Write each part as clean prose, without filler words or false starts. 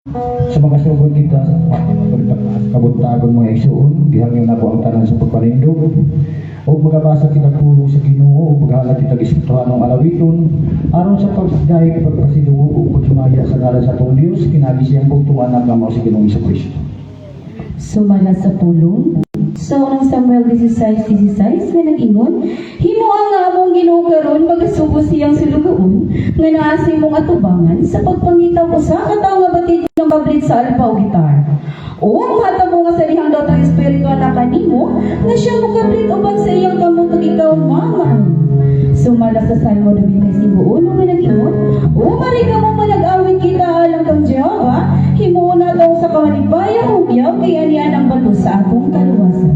Sa makasugod kita sa kabuntagon, mga igsuon, gihangyo nako ang tanan sa pagpanindog. Ug magabasa kita pulong sa Ginoo ug maghalad kita Espirituhanong alawiton aron sa pagdayeg, pagpasidungog ug paghimaya sa ngalan sa atong Dios kinaagi siyang bugtong anak nga mao si Ginoong Kristo. Sumala sa pulong sa unang Samuel 16:16 nga nag-ingon, "Himoa nga among Ginoo karon magasugos siyang sulugoon nga naa sa imong atubangan sa pagpangita og usa ka tawo nga batid nga mokablit sa alpa o gitar. O matabo nga sa dihang datong Espiritu anak kanimo nga siya mokablit uban sa iyang kamot ug ikaw mamaon." Sumala sa Salmo 95:1 nga nag-ingon, "O mari kamo manag-awit kita alang kang Jehova, himuon nato sa kamalipayang hugyaw kay anian ang bato sa atong kaluwasan."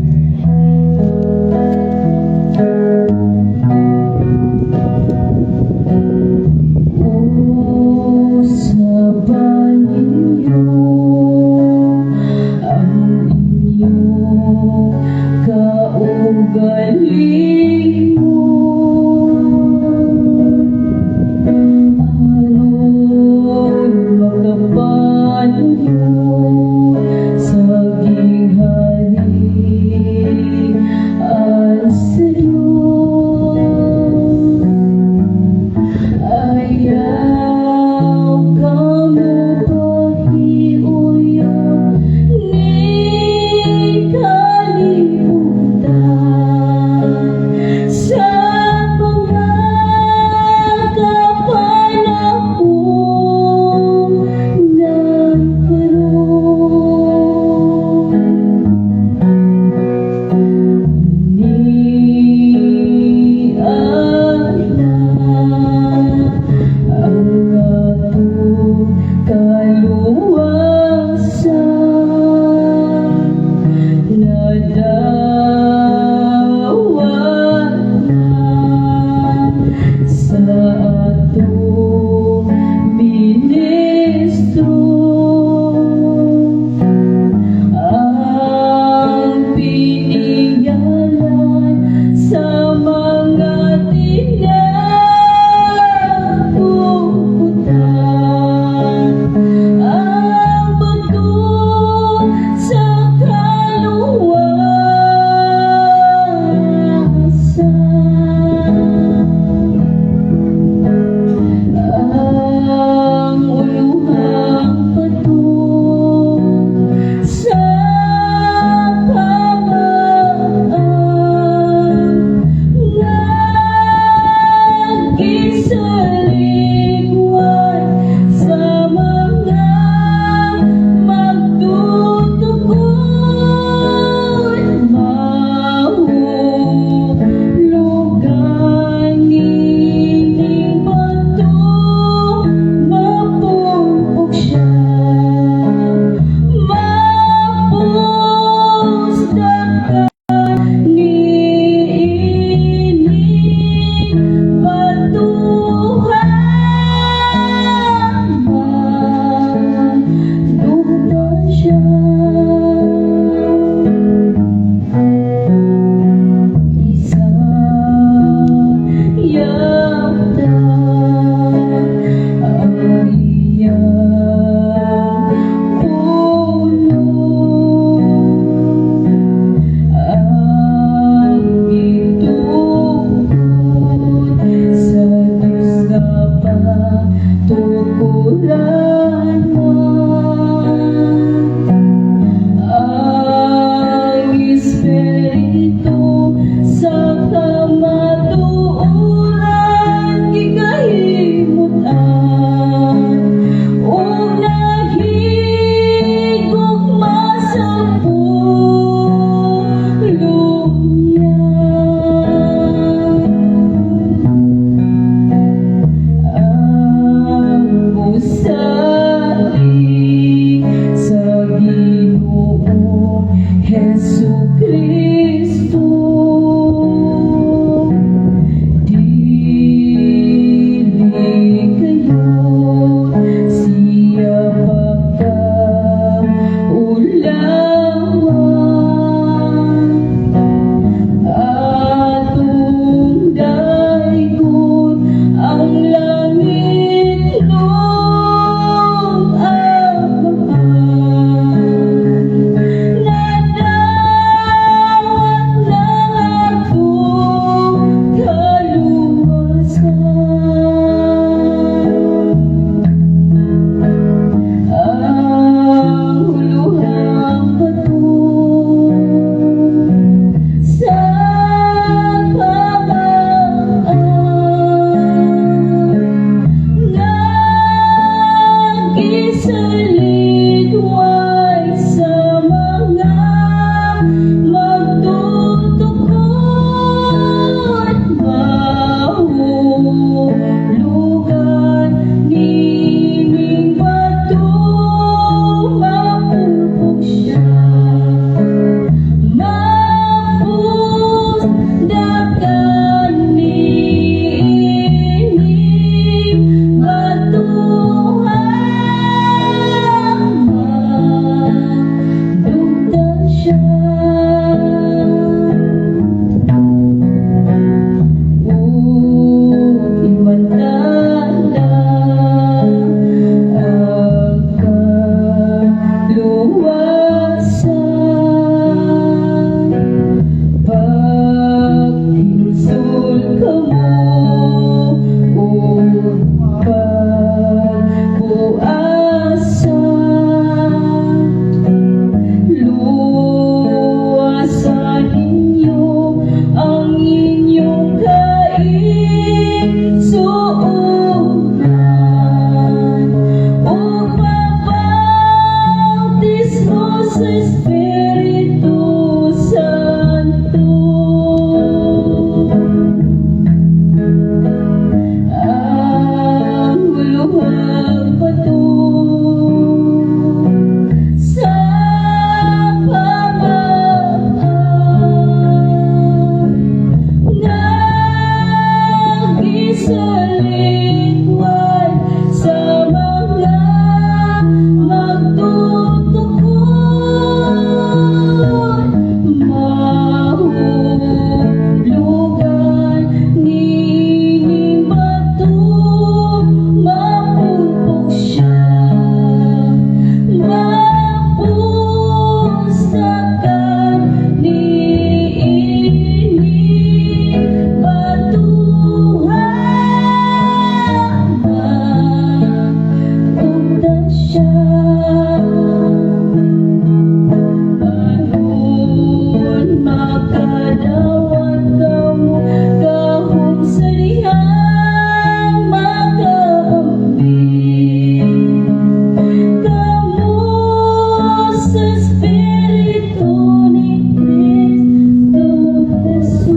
O saba ninyo ang inyong kaugalingon aron makapanyo sa gingharian. Sa Espiritu Santo. Ang huluhang bato sa pamag-an nga gisalikway sa mga magtutukod, mahulugan niining bato, mapugpog siya, mapustakan niining batuhan, matugda siya. Aron makadawat kamo gahom sa dihang makaambit kamo sa Espiritu ni Kristo Jesus.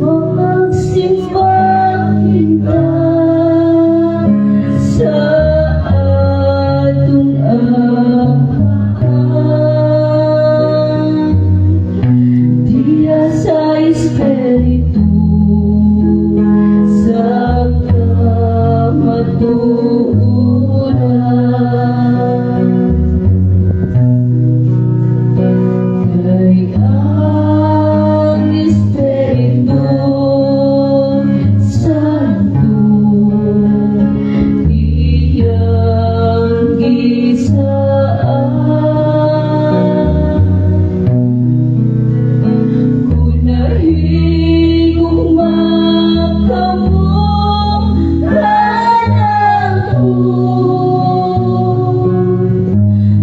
Magsimba kita sa atong Amahan, diha sa Espiritu sa kamatuoran. Kay ang Espiritu Santo iyang gisaad. Kung nahigugma kamo kanako,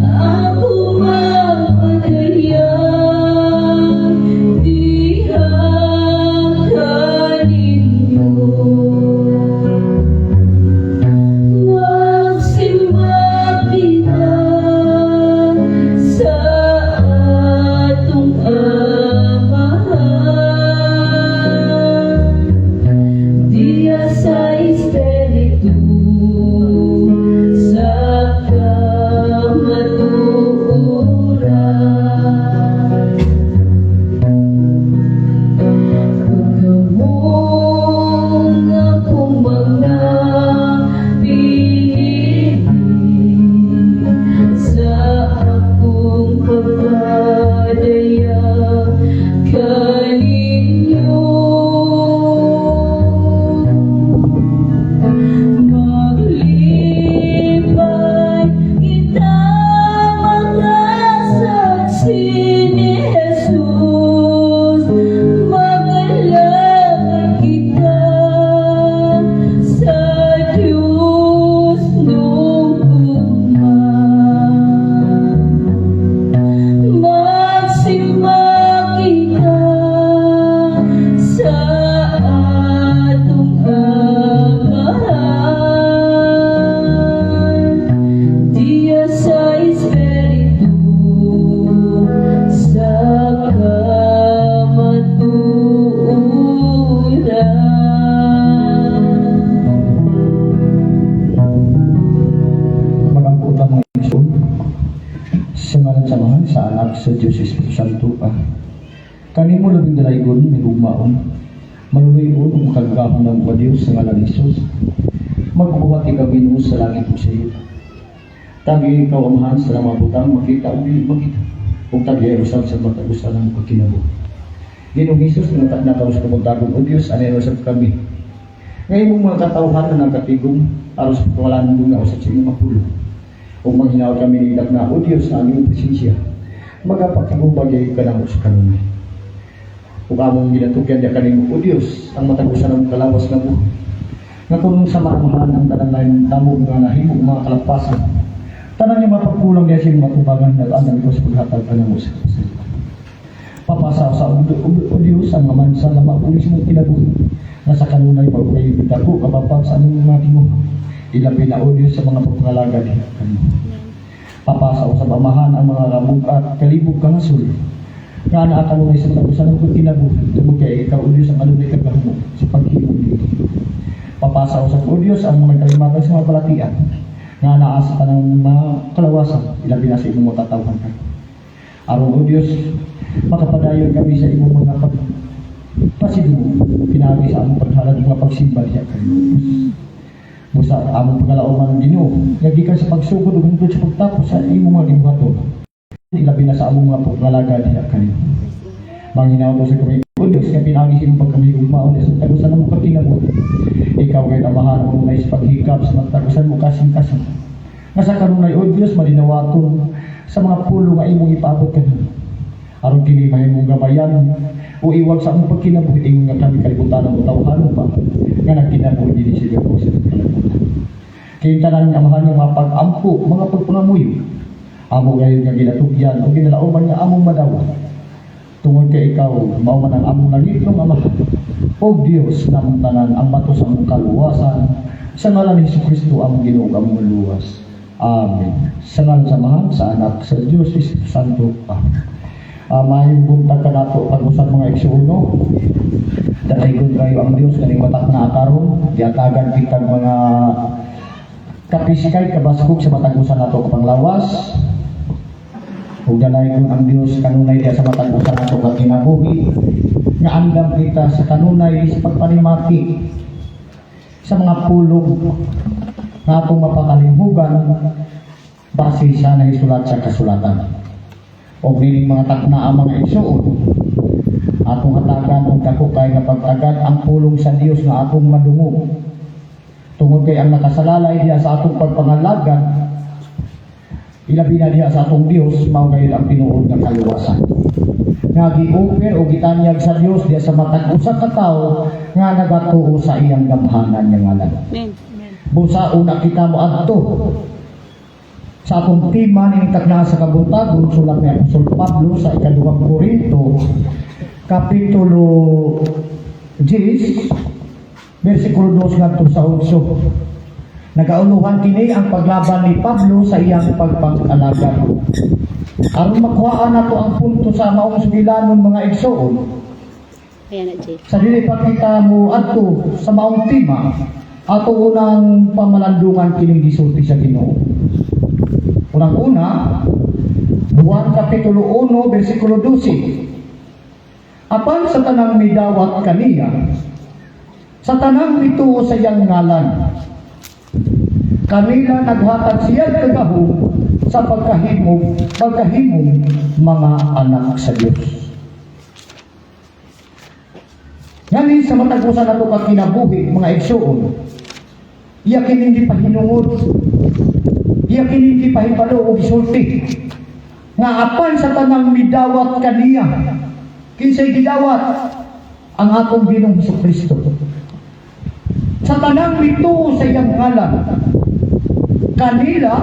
ako magpadayag diha kaninyo. Magsimba kita sa atong Amahan, diha sa Espiritu sa kamatuoran. Kamong akong mga pinili sa akong pagpadayag kaninyo. Maglipay kita, mga saksi ni Jesus, Magalak kita sa Diyos nung gugma. Magsimba kita sa atong Amahan, diha sa Espiritu sa kamatuoran. Magampo ta, mga igsoon. Sa ngalan sa Amahan, sa Anak, sa Diyos Espiritu Santo. Ah. Kanimo labing dalaygon, mahigugmaon, maluluy-on ug makagagahom nga Diyos, sa ngalan ni Jesus. Magbuhat ikaw, Ginoo, sa langit ug sa yuta. Tagiyay ikaw, Amahan, sa mga butang makita ug dili makita. Ug tagiyay usab sa matag usa namo ka kinabuhi. Ginoong Hesus, nga nataos kabuntagon o Diyos, anay usab kami nga imong mga katawhan na nagkatigom aros wala nang na usab sa imong mapulong. Ug manghinaot kami ni na o Diyos sa aming presensya. Magapakigubagay ka namo sa kanunay. Ug among ginatugyan diya kanimo, o Diyos, ang matag usa namong kalawas nga buhi. Nga kung sa maamahan ang tanan lang damo nga nahimo mga kalapasan. Tanan niya mapagkulang diya sa imong atubangan na andam ko sa paghatag kanamo sa kapasalita. Papasa sa o Diyos ang mansa na maulis mong kinabuhi. Nga sa kanunay mao kay dako kababag sa among mga tinguha. Ilabi na, O Diyos, sa mga pagpangalaga diha kanimo. Papasa sa amahan ang mga kabugat kalibog kahasol. Nga naa kanunay sa katapusan ng kinabuhi. Tungod kay ikaw, O Diyos, ang kanunay kagahmo sa paghimo dito. Papasa usab, O Diyos, ang mga kalimatan sa mga balatian. Nga naa sa tanang mga kalawasan. Ilabi na sa imong mga katawhan ka. Aron, O Diyos, makapadayon kami sa imong mga pag pasidungog pinaagi sa among paghalad mga pagsimba diha kanimo. Busa among pagalauman ng Ginoo, nga gikan sa pagsugod ug hangtod sa pagtapos sa imong mga gibuhaton. Ilabi na sa among mga pagngalaga diha kanimo. Manghinaot sa kami, O Diyos, nga pinaagi sa imong pagkamahigugmaon sa tagusan ng mga kinabuhi. Ikaw kay amahan mo na sa paghikap sa matagusan mo kasing-kasing. Nga sa kanunay, O Diyos, madinawaton sa mga pulong nga imong ipaabot kanimo. Aron kini mahimong gabayan o iwag sa among pagkinabuhi ingon nga kami kalibutan ng tawhanon pa nga nagkinabuhi dinhi sa Diyos sa kalibutan. Kay tanan nga amahan nga mga pag-ampo, mga pagpangamuyo, amo gayon nga ginatugyan o ginalauman nga among madawat. Tungod kay ikaw, mao man ang among langitnong Amahan, o Diyos namong tanan ang bato sa among kaluwasan, sa ngalan ni Kristo among Ginoo ug among luwas. Amen. Sa ngalan sa Amahan, sa Anak, sa Diyos Espiritu Santo. Amen. Maayong buntag kanato pag-usap, mga igsuon. Dalaygon kayo ang Dios kaning matak na karon, giatagan kitag mga kapiskay kabaskog sa matag usa nato ka panglawas. Ug dalaygon ang Dios kanunay diya sa matag usa nato ka kinabuhi nga andam kita sa kanunay sa pagpanimati sa mga pulong nga atong mapakalimhugan base sa nahisulat sa kasulatan. O nining mga takna ang mga igsuon, atong hatagan og dako kay nga pagtagad ang pulong sa Dios nga atong madungog. Tungod kay ang nakasalalay diha sa atong pagpangalagan, ilabi na diha sa atong Dios, mao gayud ang tinuod nga kaluwasan. Nga gi-offer o gitanyag sa Dios diha sa matag usa ka tawo nga nagatuo sa iyang gamhanan nga ngalan. Amen. Busa una kita mo adto sa atong tema nining takna sa kabuntagon, sulat ni Apostol Pablo sa ikaduhang Korinto, kapitulo 10, versikulo 2 ngadto sa 8. Nagauluhan kini ang paglaban ni Pablo sa iyang pagpang-alagad. Aron makuhaan nato ang punto sa maong sugilanon, mga igsoon, Ayan na, Jay. sa dili pa kita mo adto sa maong tema, ato unang pamalandungan kining gisulti sa Ginoo. Unang-una, Juan Kapitulo 1, versikulo 12. Apan sa tanang midawat kaniya, sa tanang mituo sa iyang ngalan, kanila naghatag siya kagahom sa pagkahimong mga anak sa Dios. Ngani sa matag usa nato ka kinabuhi, mga igsuon, iya kining gipahinungod, iya kining gipahibalo og gisulti nga apan sa tanang midawat kaniya. Kinsay gidawat? Ang atong Ginoong Kristo. Sa tanang mituo sa iyang ngalan, kanila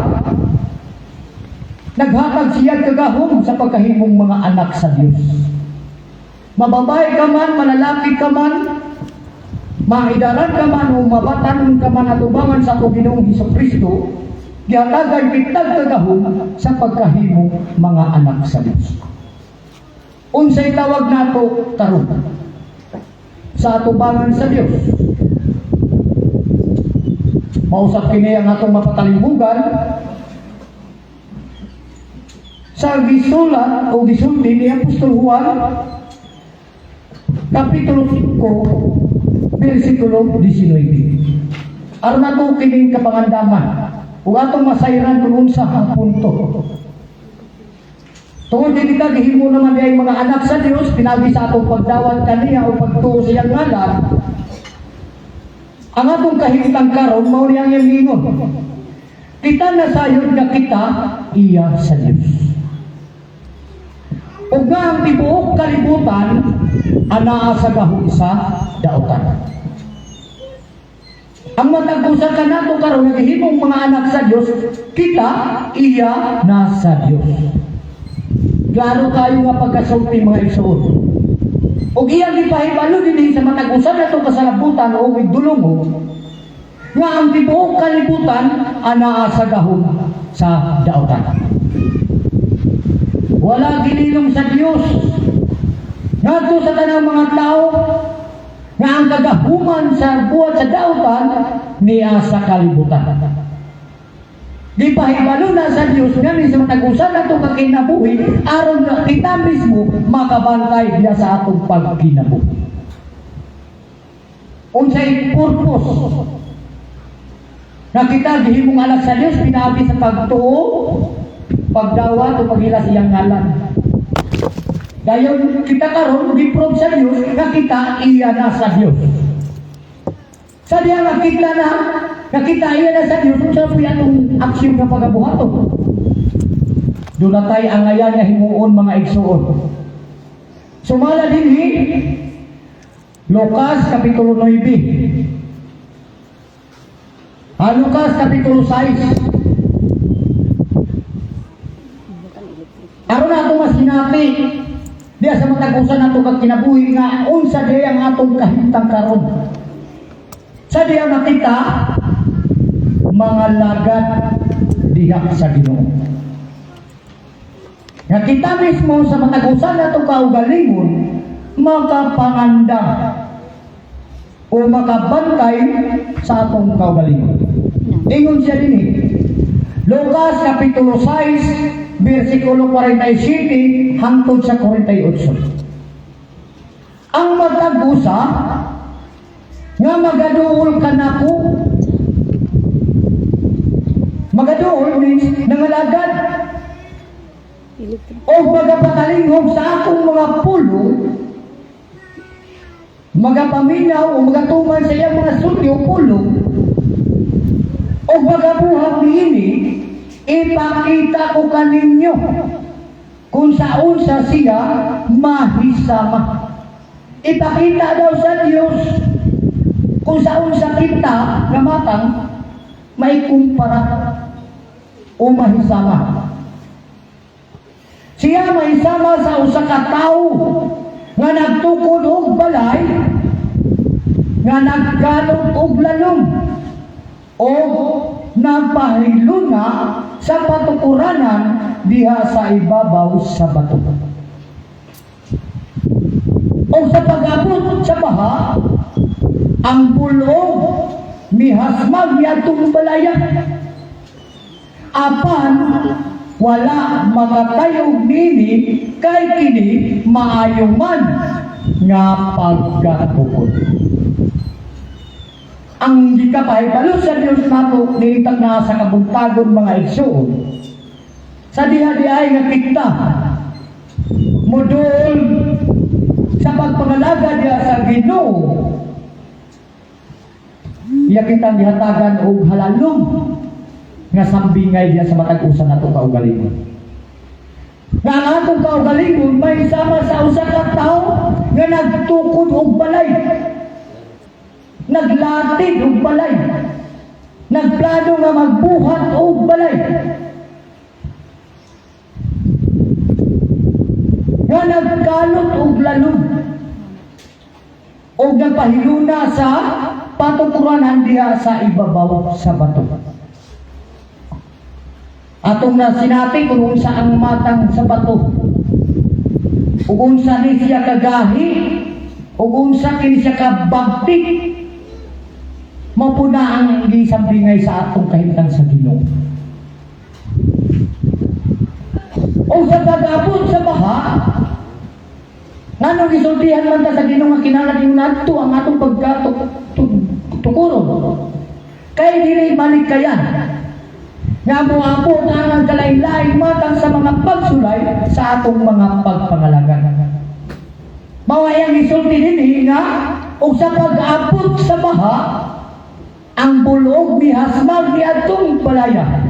naghatag siya kagahom sa pagkahimong mga anak sa Dios. Mababae ka man, malalaki ka man, maidaran ka man o mabatanon ka man atubangan sa atong Ginoong Hesus Kristo, gihatagan kitag kagahom sa pagkahimong mga anak sa Dios. Unsay tawag nato karon sa atubangan sa Dios? Mausap kini ang atong mapatalimbugan sa gisulat o gisulti ni Apostol Juan, Kapitulo 5, versikulo 19. Aron nato kining kapangandaman ug atong masayran kung unsa ang punto. Tungod kay kita gihimo naman diay mga anak sa Dios pinaagi sa atong pagdawat kaniya o pagtuo sa iyang ngalan. Ang atong kahimtang karon mao ni ang iyang giingon. Kita nasayod nga kita iya sa Dios. Ug nga ang tibuok kalibutan anaa sa gahom sa daotan. Ang matag usa kanato karon naghimong mga anak sa Dios, kita iya na sa Dios. Klaro kayo nga pagkasulti, mga igsoon. Ug iyang gipahibalo dinhi sa matag usa nato kasalabutan o igdulungo nga ang tibuok kalibutan anaa sa gahom sa daotan. Wala ginilong sa Dios ngadto sa tanang mga tao nga ang kagahuman sa buhat sa dautan niya sa kalibutan. Gipahibalo na sa Dios nga ni sa matag usa nato ka kinabuhi aron nga kita mismo makabantay diya sa atong pagkinabuhi. Unsay purpose na kita gihimong anak sa Dios? Pinaagi sa pagtuo, pagdawat o paghila sa iyang ngalan. Dayon kita karon gi-prove sa Dios nga kita iya na sa Dios. Sa diya nga kita na nga kita iya na sa Dios, unsa po atong aksyon nga pagabuhaton? Duna tay angayan nga himuon, mga igsuon. Sumala dinhi Lucas Kapitulo 9. Ah, Lucas Kapitulo 6. Aron na atong masinati diya sa matag usa nato kag kinabuhi nga unsa diya ang atong kahimtang karon. Sa diya makita mga lagad diha sa Ginoo. Nga kita mismo sa matag usa nato kaugalingon makapangandam o makabantay sa atong kaugalingon. Ingon siya dinhi. Lucas Kapitulo 6, versikulo 47 hangtod sa 48. Ang matag usa nga magaduol kanako. Magaduol means nangalagad o magapatalinghog sa akong mga pulong, magapaminaw o magatuman sa iyang mga sulti o pulong o magabuhat niini, ipakita ko kaninyo kung sa unsa siya mahisama. Ipakita daw sa Diyos kung sa unsa kita nga matang may kumpara o mahisama. Siya mahisama sa usa ka tawo nga nagtukod og balay nga nagkalot og lalom o nagpahiluna sa patukuranan diha sa ibabaw sa bato. O sa pag-abot sa baha, ang bulog mihasmag niadtong balaya. Apan wala makatayog nini kay kini maayo man nga pagkatukod. Ang gikapahibalo sa Dios nato nilitag na sa kabuntagon, mga igsoon, sa diha di ay nga kita moduol sa pagpangalaga diha sa Ginoo, iya kitang gihatagan og halalom nga sambingay diha sa matag usa nato kaugalingon. Nga ang atong kaugalingon may sama sa usa ka tawo nga nagtukod og balay, naglatid og balay, nagplano nga magbuhat og balay, nga nagkalot og lalom og nagpahiluna sa patukuranan diha sa ibabaw sa bato. Atong na sinati kung unsa ang matang sa bato ug unsa ni siya kagahi ug unsa kini siya kabagtik. Mao po na ang gisambingay sa atong kahimtang sa Ginoo. O sa pag-abot sa baha, nganong gisultihan man ta sa Ginoo nga kinahanglan ingon adto ang atong pagkatukuron? Kay dili malikayan nga moabot ang kalain-laing matang sa mga pagsulay sa atong mga pagpangalaga. Mao ay ang gisulti dinhi nga ug sa pag-abot sa baha, ang bulog mihasmag niadtong balaya.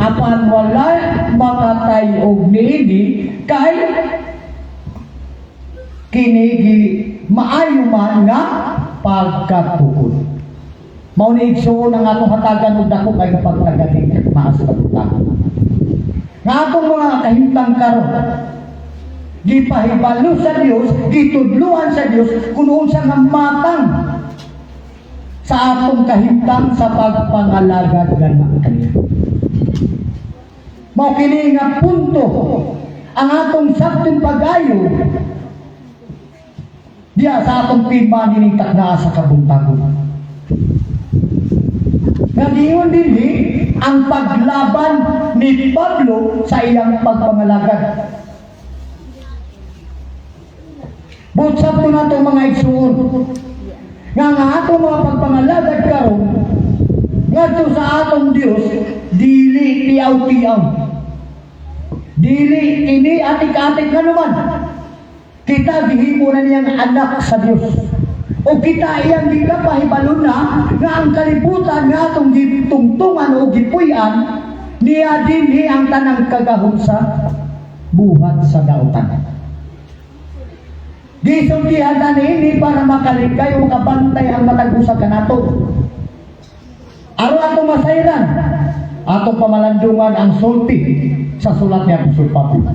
Apan wala makatay-og niini kay kini gi maayo man nga pagkatukod. Mao ni, igsuon, ang atong hatagan og dako kay kapagtagaling maas kabuntagon. Nga atong mga kahimtang karon gipahibalo sa Dios, gitudluan sa Dios kung unsa nga matang sa atong kahimtang sa pagpangalagad gana kaniya. Mao kini nga punto ang atong sabtong pag-ayo diya sa atong tema nining taknaa sa kabuntagon. Ngayon dinhi ang paglaban ni Pablo sa iyang pagpangalagad. Buot sabto nato, mga igsuon, nga nga atong mga pagpangalagad karon ngadto sa atong Dios dili tiaw-tiaw. Dili ini atik-atik na naman. Kita gihimo na niyang anak sa Dios. O kita iyang gikapahibalo na nga ang kalibutan nga atong gitungtungan o gipuy-an niya dinhi ang tanang kagahom sa buhat sa dautan. Gisultihan na niini para makalikay o makabantay ang matag usa kanato. Aron atong masayran, atong pamalandungan ang sulti sa sulat ni Apostol Pablo.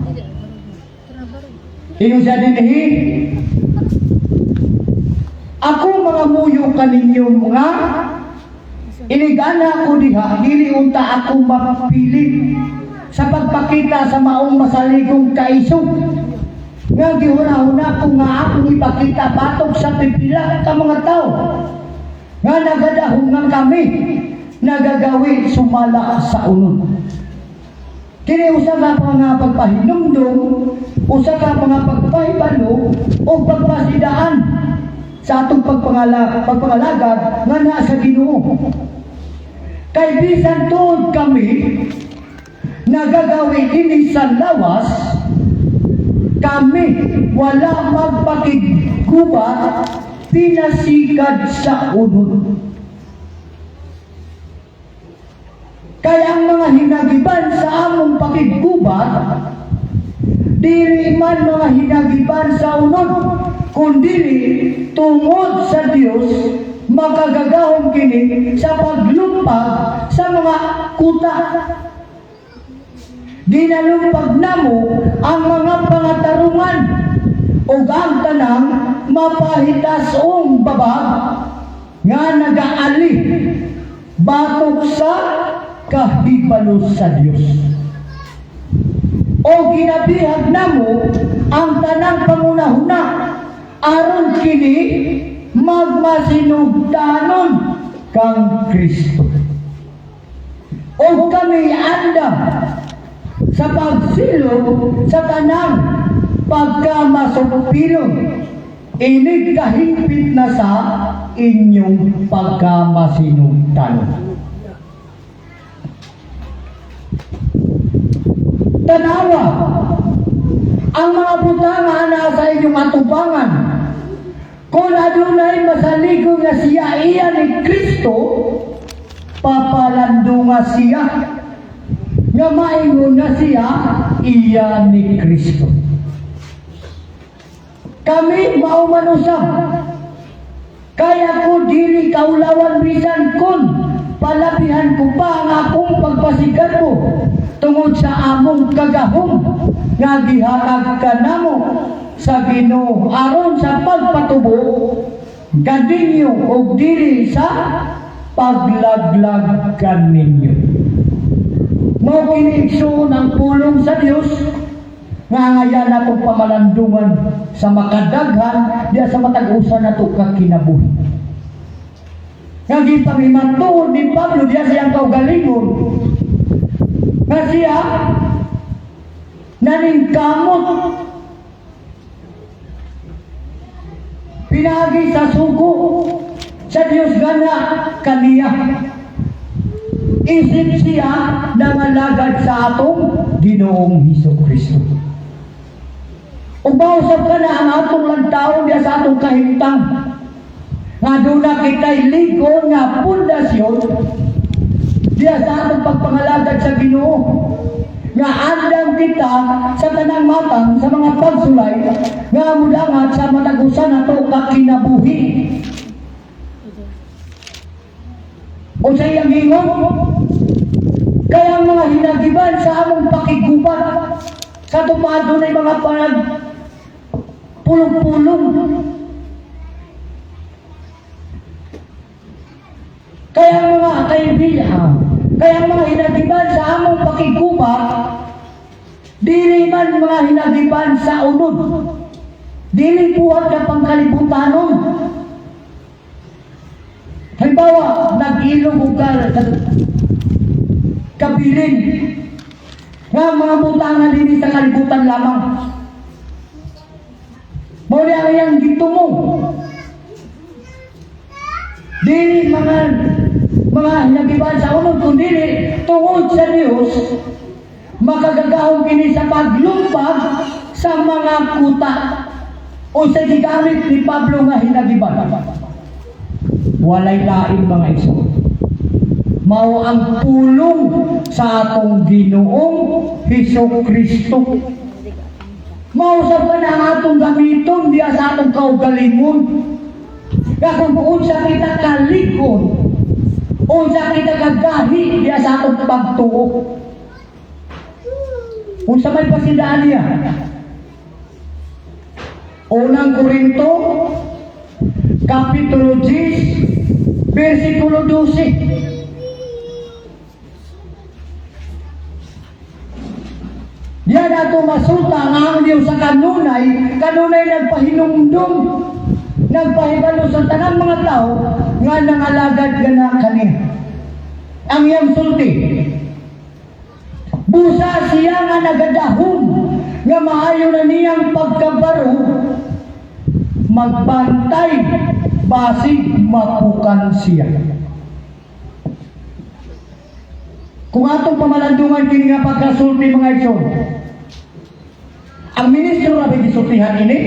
Ingon siya dinhi, "Ako mangamuyo kaninyo mga inigana ko diha, dili unta ako mapilit sa pagpakita sa maong masaligong kaisog nga gihuna-huna ko nga akong ipakita batok sa pipila ka mga tao nga nagadahom nga kami nagagawi sumala sa unod." Kini usa ka mga pagpahinumdum, usa ka mga pagpahibalo o pagpasidaan sa atong pagpangalagad nga naa sa Ginoo. Kay bisan tuod kami nagagawi ini sa lawas, kami wala magpakiggubat pinasikad sa unod. Kaya ang mga hinagiban sa among pakiggubat, dili man mga hinagiban sa unod, kundili tungod sa Dios makagagahom kini sa paglumpag sa mga kuta. Ginalumpag namo ang mga pangatarungan ug ang tanang mapahitas-ong babag nga nagaali batok sa kahibalo sa Dios. O ginabihag namo ang tanang pangunahuna aron kini magmasinugdanon kang Kristo. O kami andam sa pagsilot sa tanang pagkamasupilon, inig kahingpit na sa inyong pagkamasinugdanon. Tanawa ang mga butang nga naa sa inyong atubangan. Kung adunay masaligo nga siya iya ni Kristo, papalandunga siya nga maingon nga siya iya ni Kristo. Kami mao man usab. Kaya ko dili kaulawan bisan kun palabihan ko pa ang akong pagpasigarbo tungod sa among kagahom nga gihatag kanamo sa Ginoo aron sa pagpatubo kaninyo ug dili sa paglaglag kaninyo. Mao kini, igsoon, ang pulong sa Dios nga ngayan atong pamalandungan sa makadaghan diya sa matag usa nato ka kinabuhi. Nga gipangimatuod ni Pablo diya sa iyang kaugalingon nga siya naningkamot pinaagi sa sugo sa Dios gana kaniya. Isip siya nangalagad sa atong Ginoong Hesus Kristo. Ug mausab ka na ang atong lantaon diya sa atong kahimtang nga duna kita'y ligo nga pundasyon diya sa atong pagpangalagad sa Ginoo, nga andam kita sa tanang matang sa mga pagsulay nga mudangat sa matag usa nato ka kinabuhi. O sa iyang ingon, kaya ang mga hinagiban sa among pakigubat, sa tupado na mga panag pulong-pulong. Kaya ang mga kaibigan, kaya ang mga hinagiban sa among pakigubat, dili man mga hinagiban sa unod, dili buhat na pangkalibutanon. Halimbawa, nag-ilog og kabilin nga mga butangan dinhi sa kalibutan lamang. Mao ni ang iyang gitumo. Dili mga hinagiban sa unod, kundi tungod sa Dios makagagahom kini sa paglumpag sa mga kuta o sa gigamit ni Pablo nga hinagiban. Walay lain, mga igsoon. Mao ang pulong sa atong Ginoong Hesus Kristo. Mao sa pa na ang atong gamiton diya sa atong kaugalingon. Nga kung unsa kita kalikon, unsa kita kagahi diya sa atong pagtuo. Unsa may pasindaan niya? Unang Korinto, Kapitulo 10, versikulo 12. Diyan ato masulta nga ang Diyos sa kanunay, kanunay nagpahinumdum, nagpahibalo sa tanang mga tao nga nangalagad gana kaniya. Ang iyang sulti, busa siya nga nagadahom, nga maayo na niyang pagkabaro, magbantay, basig mapukan siya. Kung atong pamalandungan kini nga pagkasulti, mga igsoon, ang ministro ra gisultihan ini.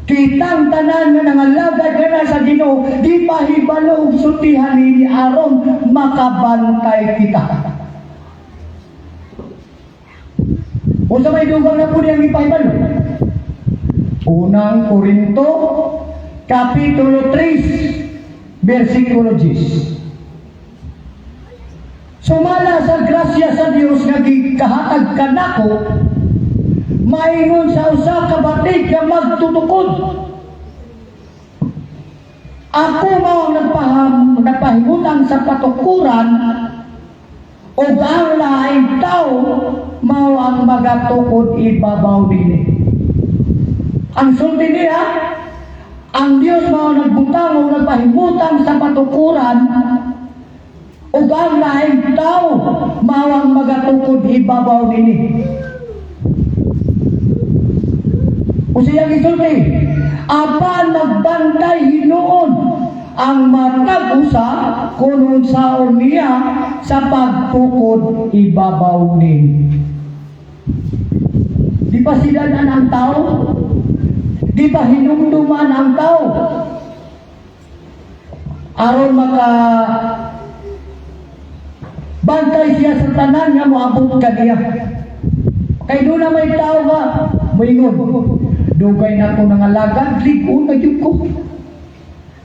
Kitang tanan nga nangalagad ka sa Ginoo, di pahibalo og sultihan ini aron makabantay kita. Unsa may dugang na po niyang ipahibalo? Unang Korinto, Kapitulo 3, versikulo 10. Sumala sa grasya sa Dios nga gikahatag kanako, maingon sa usa ka batig nga magtutukod. Ako mao ang nagpahimutang sa patukuran ug ang laing tao mao ang magatukod ibabaw dinhi. Ang sulti niya, ang Dios mao nagbutang o nagpahimutang sa patukuran ug ang laing tao mao ang magatukod ibabaw dinhi. O siyang isulti, apan magbantay hinuon ang matag usa kung unsaon niya sa pagtukod ibabaw ni. Di ba sidanan ang tao? Di ba hinumduman ang tao? Aron maka bantay siya sa tanan nga moabot kaniya. Kay doon na may tao nga moingon, dugay na ko nangalagad, lig-on na jud ko.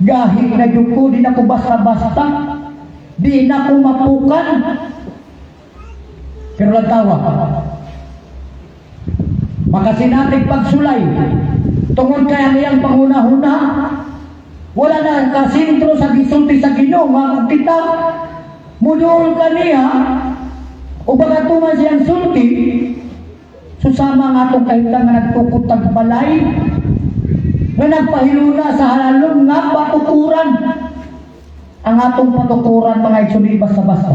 Gahi na jud ko, di na ko basta-basta. Di na ko mapukan. Pero lantawa, makasinatig pagsulay, tungod kay ang iyang panghuna-huna, wala na kasintro sa gisulti sa Ginoo nga kung kita mudul kaniya o bagatuman siyang sulti, susama nga atong kahimtang nga nagtukod tag balay nga nagpahiluna sa halalom nga patukuran. Ang atong patukuran, mga igsoon, di basta-basta.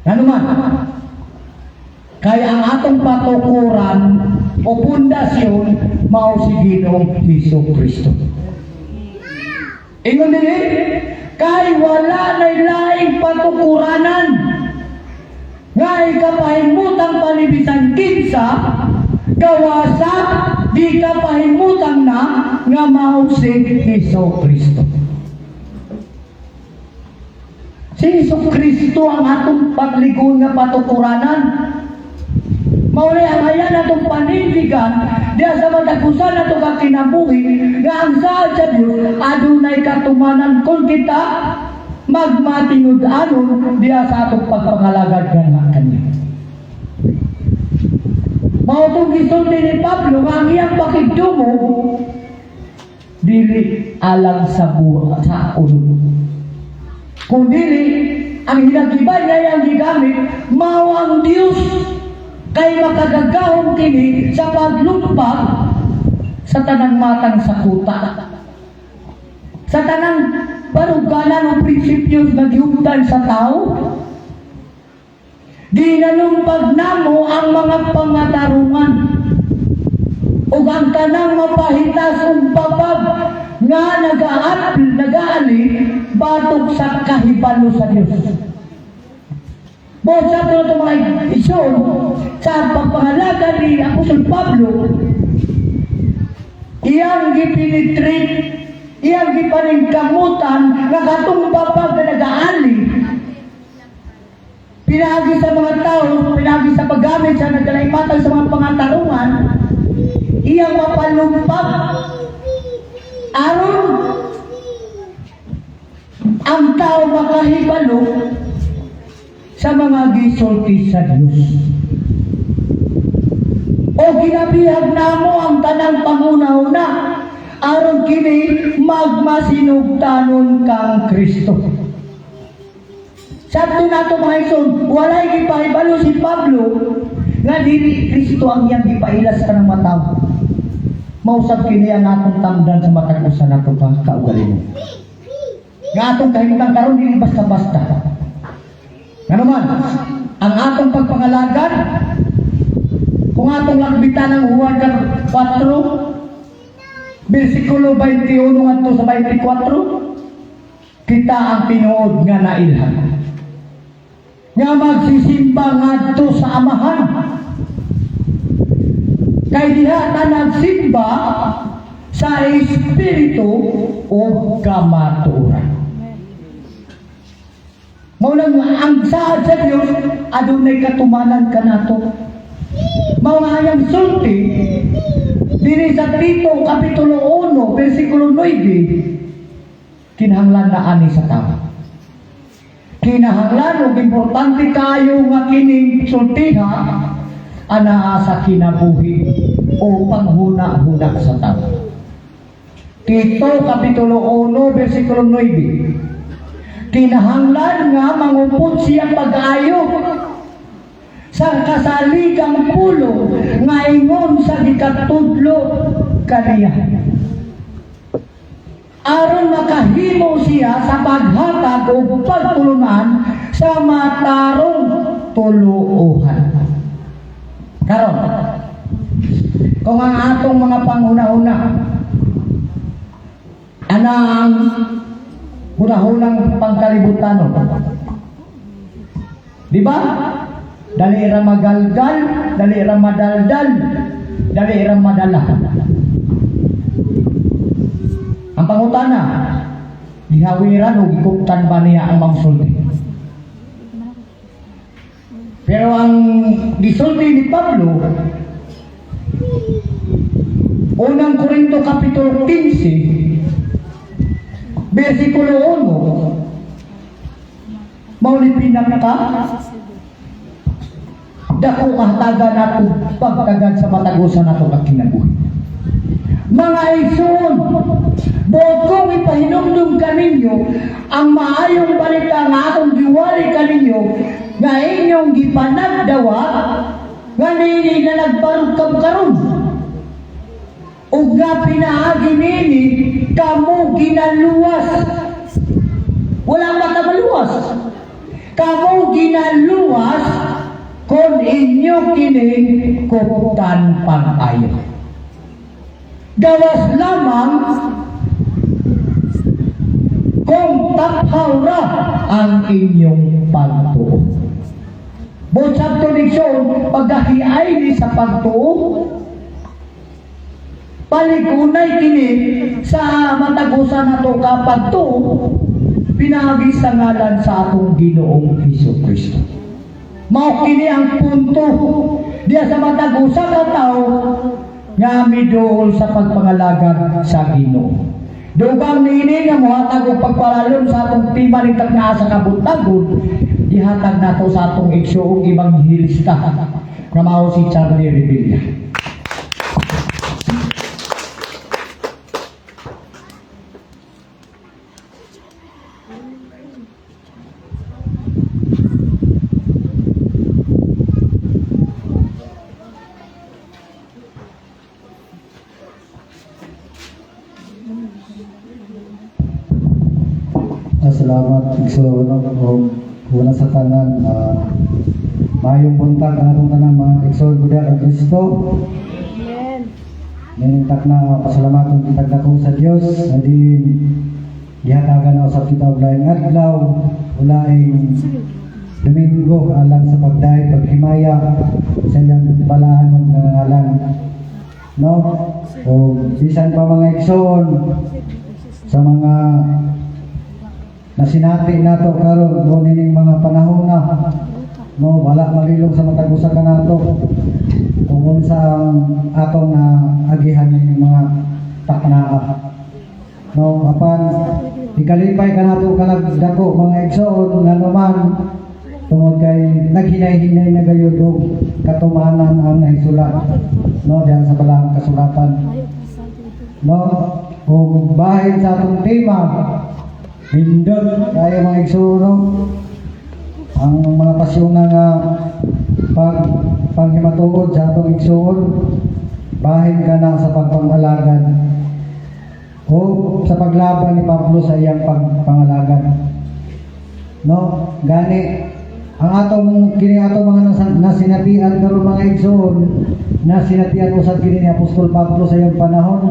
Ano man? Kaya ang atong patukuran o pundasyon mao si Ginoong Hesus Kristo. Ingon din kay wala nay laing patukuranan nga ikapahimutang panibisan kinsa gawasa di kapahimutang na nga mao si Hesus Kristo. Si Hesus Kristo ang atong pagligon nga patukuranan. Mao ni ang hayan atong panindigan diya sa matag usa nato ka kinabuhi nga ang saad saad sa Dios adunay katumanan kung kita magmatinud-anon diha sa atong pagpangalagad nga kaniya. Mao tong gisulti ni Pablo nga ang iyang pakigdumog dili alang sa buha sa ulo. Kung dili, ang hinagiban niya iyang gigamit, mao ang Dios kay makagagahom kini sa paglumpag sa tanang matang sa kuta. Sa tanang baruganan o prinsipyo nga gihuptan sa tao, ginalumpag namo ang mga pangatarungan ug ang tanang mapahitas ug babag nga nagaali batok sa kahibalo sa Dios. Buot sa ato mga igsoon, sa pagpangalaga ni Apostol Pablo, iyang gipenetrate, iyang gipaningkamutan nga katong babag nga nagaali pinaagi sa mga tao, pinaagi sa paggamit sa nagkalaimatan sa mga pangatarungan, iyang mapalumpag aron ang tao makahibalo sa mga gisulti sa Dios. O ginabihag namo ang tanang panguna-una aron kini magmasinugtanon kang Kristo. Sabto nato, mga igsoon, walay gipahibalo si Pablo nga dili Kristo ang iyang gipaila sa tanang matawo. Mausab kini ang atong tamdan sa matag usa nato ka kaugalingon. Nga atong kahimtang karon dili basta-basta. Ngano man, ang atong pagpangalagad, kung atong lakbitan ang Juan 4, versikulo 21 ngadto sa 24, kita ang tinuod nga nailhan nga magsisimba ngadto sa Amahan. Kay diha ta nagsimba sa espiritu ug kamatuoran. Mao nang ang saad sa Dios adunay katumanan kanato. Mao nga iyang sulti dinhi sa Tito kapitulo 1 versikulo 9, kinahanglan na ani sa tao. Kinahanglan ug importante kayo nga kining sultiha anaa sa kinabuhi o panghuna-huna sa tao. Tito kapitulo 1 versikulo 9. Kinahanglan nga mangupod siya pag-ayo sa kasaligang pulong nga ingon sa gikatudlo kaniya, aron makahimo siya sa paghatag o pagtulunan sa matarong tuluohan. Karon, kung ang atong mga panghuna-huna ana ang hunahunang pangkalibutanon, di ba? Dali ra magalgal, dali ra madaldal, dali ra madala. Ang pangutana, gihawiran o gikuptan ba niya ang mangsulti? Pero ang gisulti ni Pablo, Unang Korinto Kapitulo 15, versikulo 1, mao ni pinaka dako kahatagan nato pagtagad sa matag usa nato ka kinabuhi. Mga igsoon, buot kong ipahinumdum kaninyo ang maayong balita nga akong giwali kaninyo nga inyong gipanagdawat nga niini na nagbarog kamo karon. Ug nga pinaagi nini kamo ginaluwas. Wala mata maluwas. Kamo ginaluwas kung inyo kining kuptan pag-ayo. Gawas lamang kung taphaw ra ang inyong pagtuo. Buot sabto, igsoon, pagkahiay ni sa pagtuo, paligunay kini sa matag usa nato ka pagtuo, pinaagi sa ngalan sa atong Ginoong Hesus Kristo. Mao kini ang punto diya sa matag usa ka tawo nga miduol sa pagpangalagad sa Ginoo. Dugang niini nga mohatag og pagpalalom sa atong tema ning taknaa sa kabuntagon, gihatag nato sa atong igsuong ebanghelista nga mao si Charlie Revilla. Salamat igsoon, no? Og una sa tanan, maayong buntag ang atong tanan mga igsoon ko diha kang Kristo. Amen. Na pasalamaton kitag dako sa Dios na din gihatagan na usab kita og laing adlaw, ulaing Domingo, alang sa pagdayeg paghimaya sa iyang balaan ug ngalan, no? O bisan pa, mga igsoon, sa mga nasinati nato karon o nining mga panahon na, no, wala malilong sa matag usa kanato kung unsa ang atong na agihan ning mga taknaa, no? Apan ikalipay kanato kanag dako, mga igsoon, nganuman tungod kay naghinay-hinay na gayud og katumanan ang nahisulat, no, diyan sa balaang kasulatan, no? Ug bahin sa atong tema, nindot kayo, mga igsoon, no? Ang mga pasyon nga pag panghimatuod sa atong igsoon, bahin ka na sa pagpangalagad o sa paglaban ni Pablo sa iyang pagpangalagad, no? Gani ang atong kini atong mga nasinatian karon, mga igsoon, nasinatian usab kini ni Apostol Pablo sa iyang panahon,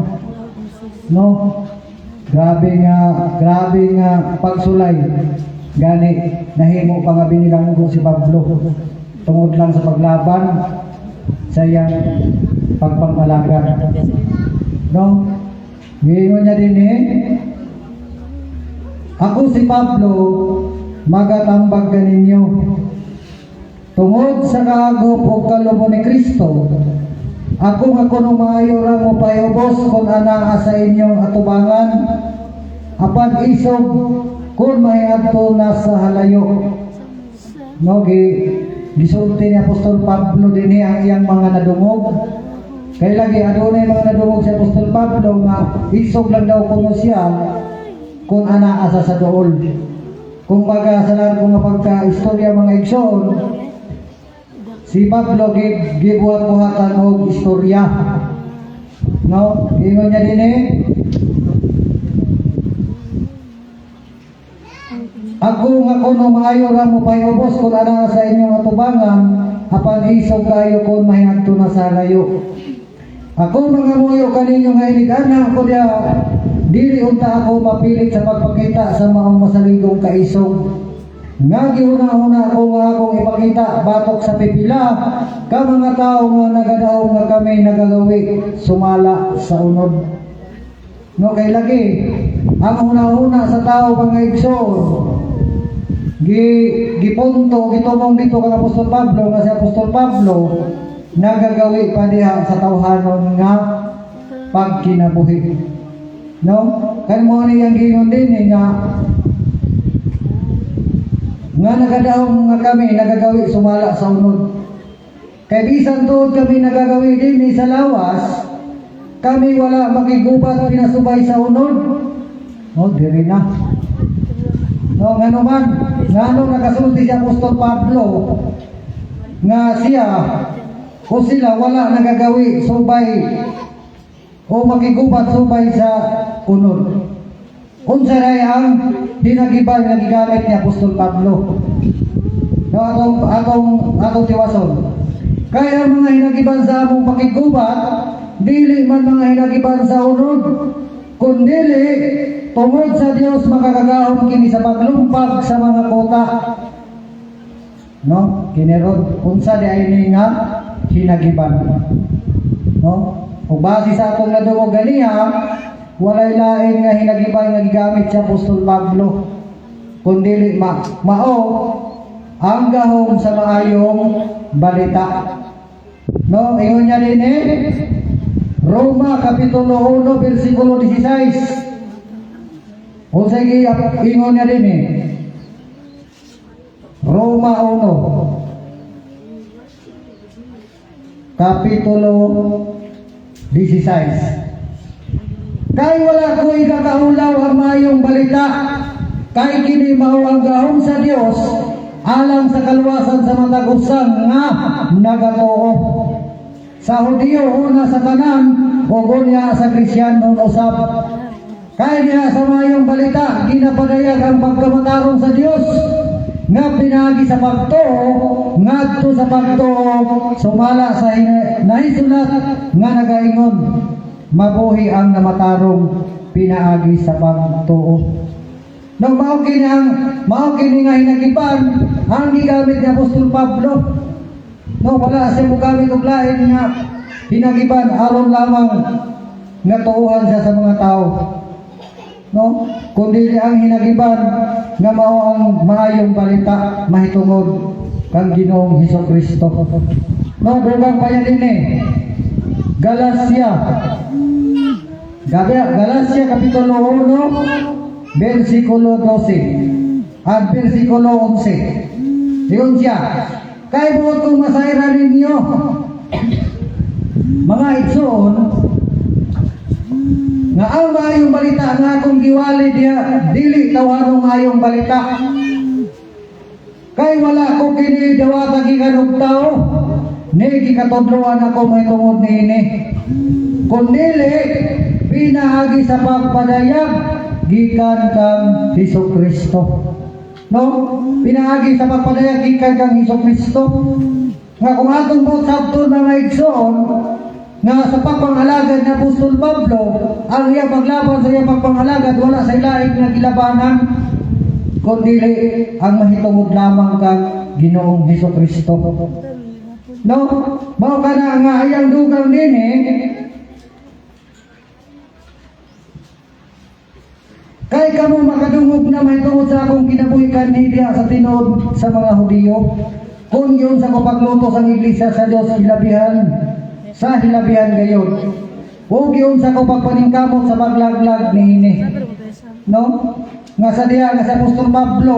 no? Grabe nga pagsulay, gani nahimo pa nga binilanggo si Pablo tungod lang sa paglaban sa iyang pagpangalagad, no? Giingon niya din eh, "Ako si Pablo, magatambag kaninyo. Tungod sa kaagop o kalubo ni Kristo, ako nga kuno maayo ra mo payubos kung anaa sa inyong atubangan, apan isog kung mahiadto na sa halayo." No, gisulti ni Apostol Pablo dinhi ang iyang mga nadungog. Kay lagi adunay mga nadungog si Apostol Pablo nga isog lang daw kuno siya kung anaa sa duol. Kumbaga sa largo nga pagka-istorya, mga igsoon, si Pablo gibuhat-buhatan og istorya. No, ingon niya din eh, "Ako nga kuno maayo ra mo payubos kung ana sa inyong atubangan, apan isog kayo kung mahiadto na sa layo. Ako mga muyo kaninyo nga inig-ana ako diha, dili unta ako mapilit sa pagpakita sa maong masaligong kaisog. Nga gihuna-huna ko nga akong ipakita batok sa pipila ka mga tao nga nagadaog nga kami nagagawi sumala sa unod." No, kay lagi ang huna-huna sa tao, mga igsoon, gipunto gitumong dito kang Apostol Pablo nga si Apostol Pablo nagagawi pa diha sa tawhanon nga pagkinabuhi, no? Kay mo ni ang giingon din eh, nga nga nagadaong nga kami nagagawi sumala sa unod. Kay bisan tuod kami nagagawi din eh sa lawas, kami wala makigubat pinasubay sa unod. No, diri na. No, ngano man, ngano nakasulti si Apostol Pablo nga siya o sila wala nagagawi subay o makigubat subay sa unod? Unsa ray ang hinagiban nga gigamit ni Apostol Pablo? No, atong tiwason. Kaya ang mga hinagiban sa among pakigubat, dili man mga hinagiban sa unod, kundili tungod sa Dios makakagahom kini sa paglumpag sa mga kota. No, kini ron unsa di ay ni nga hinagiban? No? Ug base sa atong nadungog ganiha, walay lain nga hinagiban nga gigamit si Apostol Pablo kundili mao ang gahom sa maayong balita. No, ingon niya din eh, Roma Kapitulo 1 versikulo 16. Unsay ingon niya din eh? Roma 1 Kapitulo 16. Kay wala ko ikakaulaw ang maayong balita, kay kini mao ang gahom sa Dios alang sa kaluwasan sa matag usa nga nagatuo, sa Hudiyo una sa tanan ug unya sa Kristiyanon usab. Kay diha sa maayong balita ginapadayag ang pagkamatarong sa Dios nga pinaagi sa pagtuo ngadto sa pagtuo, sumala sa nahisulat nga nagaingon, "Mabuhi ang namatarong pinaagi sa pagtuo." No, mao kini nga hinagiban ang gigamit ni Apostol Pablo. No, wala siya mogamit og lain nga hinagiban aron lamang nga tuuhan siya sa mga tao. No, kundi ang hinagiban nga mao ang maayong balita mahitungod kang Ginoong Hesus Kristo. No, dugang pa yan din eh. Galacia. Galacia Kapitulo 1, versikulo 12 at versikulo 11. Ingon siya, "Kay buot kong masayran ninyo, mga igsoon, nga ang maayong balita nga akong giwali diha dili tawhanong maayong balita. Kay wala ko kini dawata gikan og tao, ni gikatudloan ako mahitungod niini, kundili pinaagi sa pagpadayag gikan kang Hesus Kristo." No? Pinaagi sa pagpadayag gikan kang Hesus Kristo. Nga kung atong buot sabton, mga igsoon, nga sa pagpangalagad ni Apostol Pablo, ang iyang paglaban sa iyang pagpangalagad, wala sa ilaing nga gilabanan, kundi ang mahitungod lamang kang Ginoong Hesus Kristo. No? Mao kana nga ayang dugang dinhi, "Kay kamo makadungog na mahitungod sa akong kinabuhi kanhi diha sa tinuod sa mga Hudiyo, kung giunsa ko paglutos ang iglesia sa Dios hilabihan sa hilabihan gayod, ug giunsa ko pagpaningkamot sa paglaglag niini." No? Nga sa diha nga sa Apostol Pablo,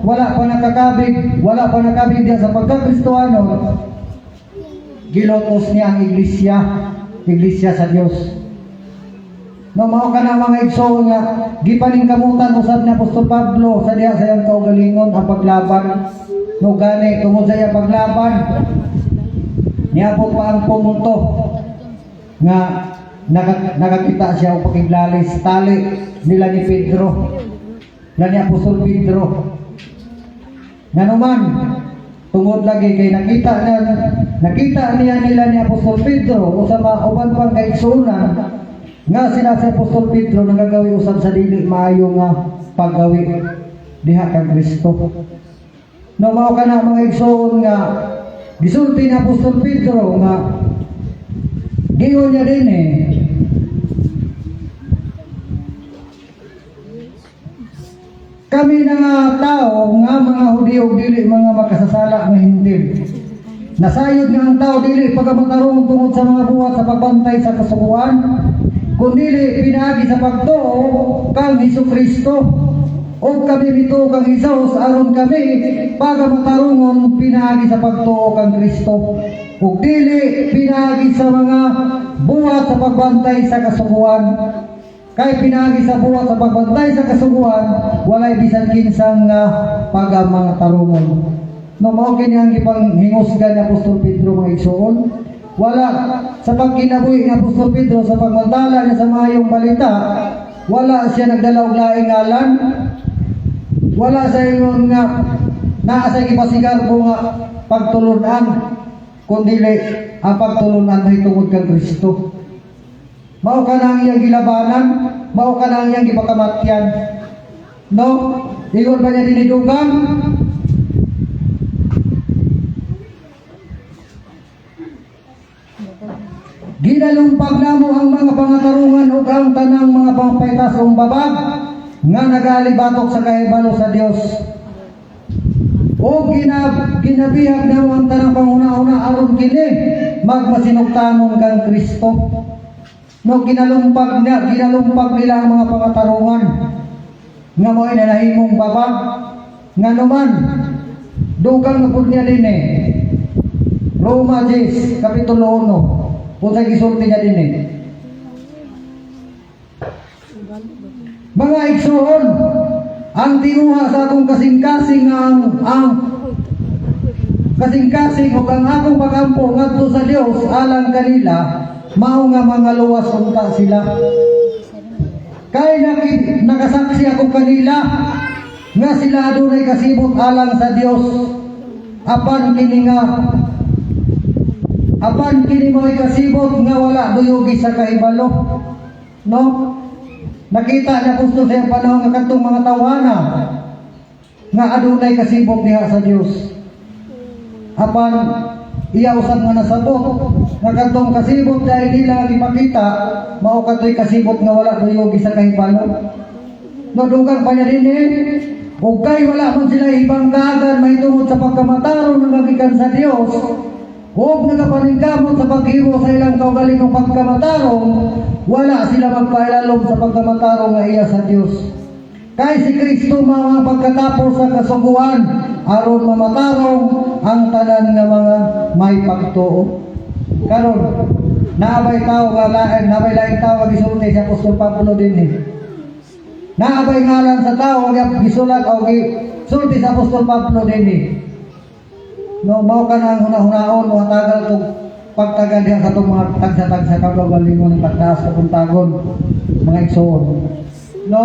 wala pa nakabig diha sa pagkakristohano, gilutos niya ang iglesia, iglesia sa Dios. No, mao kana, mga igsoon, nga gipaningkamutan usab ni Apostol Pablo sa diha sa iyang kaugalingon ang paglaban. No, gani tungod sa iyang paglaban, niabot pa ang punto nga nakakita siya og pakiglalis tali nila ni Pedro, nila ni Apostol Pedro. Nganuman, tungod lagi kay nakita niya nila ni Apostol Pedro o sa mga uban pang kaigsuonan nga sila si Apostol Pedro nagagawi usab sa dili maayo nga paggawi diha kang Kristo. No, mao kana, mga igsoon, nga gisulti ni Apostol Pedro nga giingon niya din eh, "Kami na nga tao nga mga Hudiyo dili mga makasasala nga Hentil. Nasayod nga ang tao dili pagkamatarong tungod sa mga buhat sa pagbantay sa kasuguan, kundili pinaagi sa pagtuo kang Hesus Kristo. O kami mituo kang Hesus aron kami pagamatarungon pinaagi sa pagtuo kang Kristo ug dili pinaagi sa mga buhat sa pagbantay sa kasuguan. Kay pinaagi sa buhat sa pagbantay sa kasuguan, walay bisan kinsang pagamatarungon." No, mao kini ang gipanghingusgan ni Apostol Pedro, mga igsoon. Wala sa pagkinabuhi ni Apostol Pedro, sa pagmantala niya sa maayong balita, wala siya nagdala og laing ngalan. Wala sa ingon nga naa sa gipasigarbo nga pagtulunan, kundi ang pagtulunan mahitungod kang Kristo. Mao kana ang iyang gilabanan, mao kana ang iyang gipakamatyan. No? Ingon pa niya dinhi dugang, "Ginalumpag namo ang mga pangatarungan ug ang tanang mga pangpaytas ug babag nga nagalibatok sa kahibalo sa Dios. O ginabihag namo ang tanang panghuna-huna aron kini magmasinugtanon kang Kristo." No, ginalumpag niya, ginalumpag nila ang mga pangatarungan. Nga mo'y nanahimong baba. Nga naman, dugang na pud niya din eh. Roma 10, Kapitulo 1. Kung sa gisulti niya din eh. Mga igsuon, ang tinguha sa akong kasing-kasing ang kasing-kasing ug ang akong pagampo ngadto sa Dios alang kanila, mao nga mga luwas unta sila. Kay nakasaksi ako kanila nga sila adunay kasibot alang sa Dios. Apan kini mo'y kasibot nga wala duyugi sa kahibalo. No? Nakita ni apostol sa iyang panahon nga kadtong mga tawhana nga adunay kasibot diha sa Dios. Apan iya usab nga nasabot nga kadtong kasibot dahil nila gipakita mao kadtoy kasibot nga wala duyugi sa kahibalo. No, dugang pa niya din eh. Ug kay wala man sila ibang kaagan mahitungod sa pagkamatarong nga gikan sa Dios, ug nagapaningkamot sa paghimo sa ilang kaugalingong pagkamatarong, wala sila magpailalom sa pagkamatarong nga iya sa Dios. Kay si Kristo mao ang pagkatapos sa kasuguan aron mamatarong ang tanan nga mga may pagtuo. Karon, naabay tao nga lain, naabay laing tao nga gisulti si Apostol Pablo din eh. Naabay ngalan sa tao nga gisulat o gisulti sa Apostol Pablo din eh. No, mao ka na ang huna-hunaon, mga tagal tong pagtagal diha sa itong mga tagsa-tagsa kagalingon ng pagtaas sa puntagon, mga igsoon. No?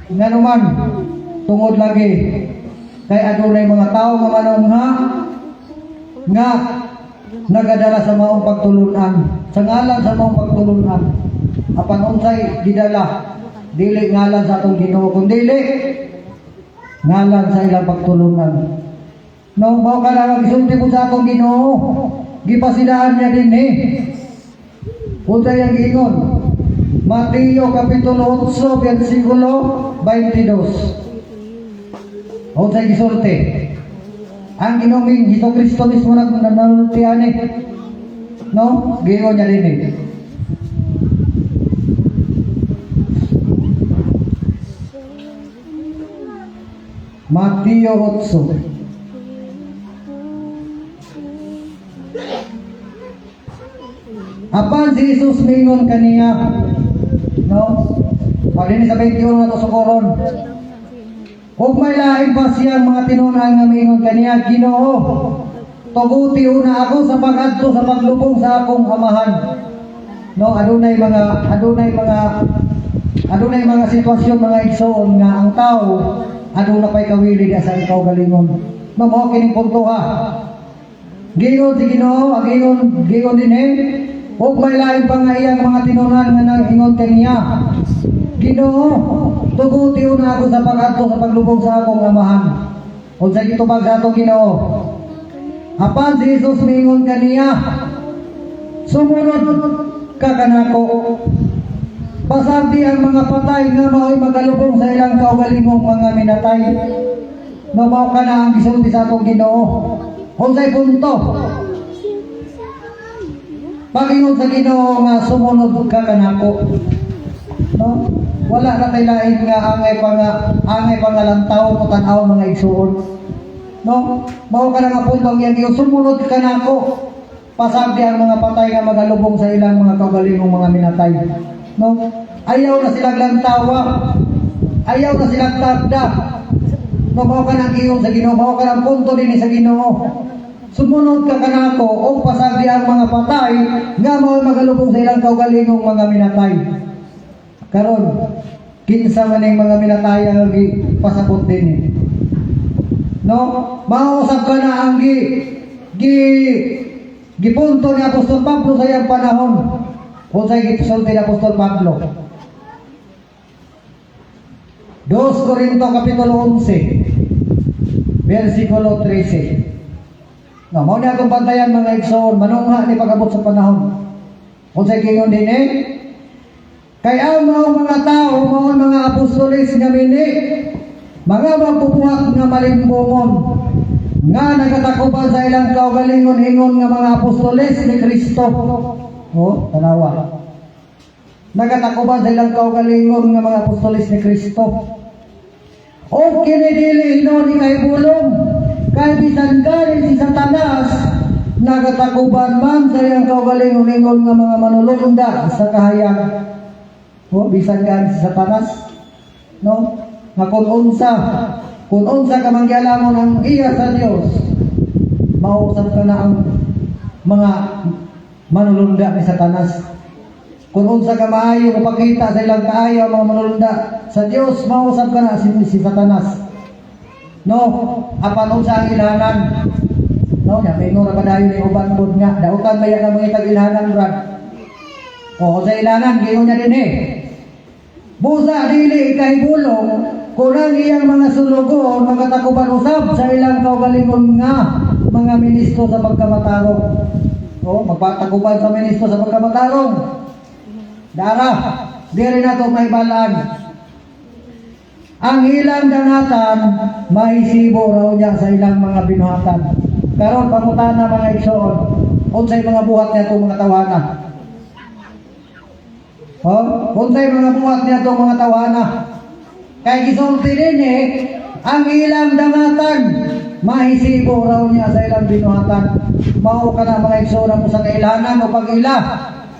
Nga naman, tungod lagi, kay adunay mga tao nga manungha, nga nagadala sa maong pagtulunan, sa ngalan sa maong pagtulunan, apan unsay gidala, dili ngalan sa atong Ginoo, kun dili ngalan sa ilang pagtulunan. No, mao ka na gisulti po sa atong Ginoo. Gipasidaan niya din eh. Unsay ang giingon? Mateo Kapitulo 8, versikulo 22. Unsay gisulti? Ang Ginoong Hesus Kristo mismo nanultian eh. No? Giingon niya din eh. Mateo 8. Apan si Jesus mingon kaniya, no? Pag sa 21 na to sukoron. Ug may lain pa siyang mga tinunan nga mingon kaniya, "Ginoo, tuguti una ako sa pag-adto sa paglubong sa akong amahan." No, adunay mga sitwasyon, mga igsoon, nga ang tao aduna pay kawili diha sa kaugalingon. No, mao kining punto ha. Giingon si Ginoo, ang giingon din eh. Ug may lain pa nga iyang mga tinunan nga nang-ingon kaniya, "Ginoo, tuguti una ako sa pag-adto sa paglubong sa akong amahan." Unsay gitubag sa atong Ginoo? Apan si Jesus miingon kaniya, "Sumunod ka kanako. Pasagdi ang mga patay nga mao'y magalubong sa ilang kaugalingong mga minatay." No, mao ka na ang gisulti sa atong Ginoo. Unsay punto? Pagingon sa Ginoo nga sumunod ka kanako. No? Wala na tay lain nga angay pa nga lantaw o tan-aw, mga igsuon. No? Mao ka na nga punto ang iyang giingon, "Sumunod ka nako. Pasagdi ang mga patay nga magalubong sa ilang mga kaugalingong mga minatay." No? Ayaw na silang lantawa. Ayaw na silang tagda. No, mao ka nang giingon sa Ginoo, mao ka nang punto din sa Ginoo. "Sumunod ka kanako o pasagdi ang mga patay nga mao magalubong sa ilang kaugalingong mga minatay." Karon, kinsa man ning mga minatay ang pasabot din eh. No? Mausap ka na ang gi gi gipunto ni Apostol Pablo sa iyang panahon. Unsay gisulti ni Apostol Pablo? 2 Corinto Kapitulo 11, versikulo 13. No, mao ni atong bantayan, mga igsoon, manungha ni pag-abot sa panahon. Unsay giingon din eh? Kay ang mga tao, mao ang mga apostoles nga mini, mga magbubuhat nga malimbongon, nga nagatakuban sa ilang kaugalingon ingon nga mga apostoles ni Kristo. Oh, tanawa. Nagatakuban sa ilang kaugalingon nga mga apostoles ni Kristo. O kini dili hinuon ikahibulong, kay bisan gani si Satanas nagatakuban man sa iyang kaugalingon ingon nga mga manulunda sa kahayag. O bisan gani si Satanas, no? Nga kung unsa ka manggialamon ang iya sa Dios, mausap ka na ang mga manulunda ni Satanas. Kung unsa ka maayo mapakita sa ilang kaayo ang mga manulunda sa Dios, mausap ka na si Satanas. No, apan unsa ang ilhanan? No, nya may ra padayon ni uban pod nga dautan baya ka mga itag ilhanan, brad. O sa ilhanan giingon niya dinhi. Busa dili ikahibulong kung ang iyang mga sulugoon magatakuban usab sa ilang kaugalingon nga mga ministro sa pagkamatarong. O, magpatakuban sa ministro sa pagkamatarong. Dara, diri nato mahibalaan. Ang ilang dangatan, mahisibo raw niya sa ilang mga binuhatan. Karon pangutana, mga igsoon, unsay mga buhat niya itong mga tawhana? Oh, unsay mga buhat niya itong mga tawhana? Kay gisulti din eh, ang ilang dangatan, mahisibo raw niya sa ilang binuhatan. Mao kana, mga igsoon, mo sa kailangan o pag-ila.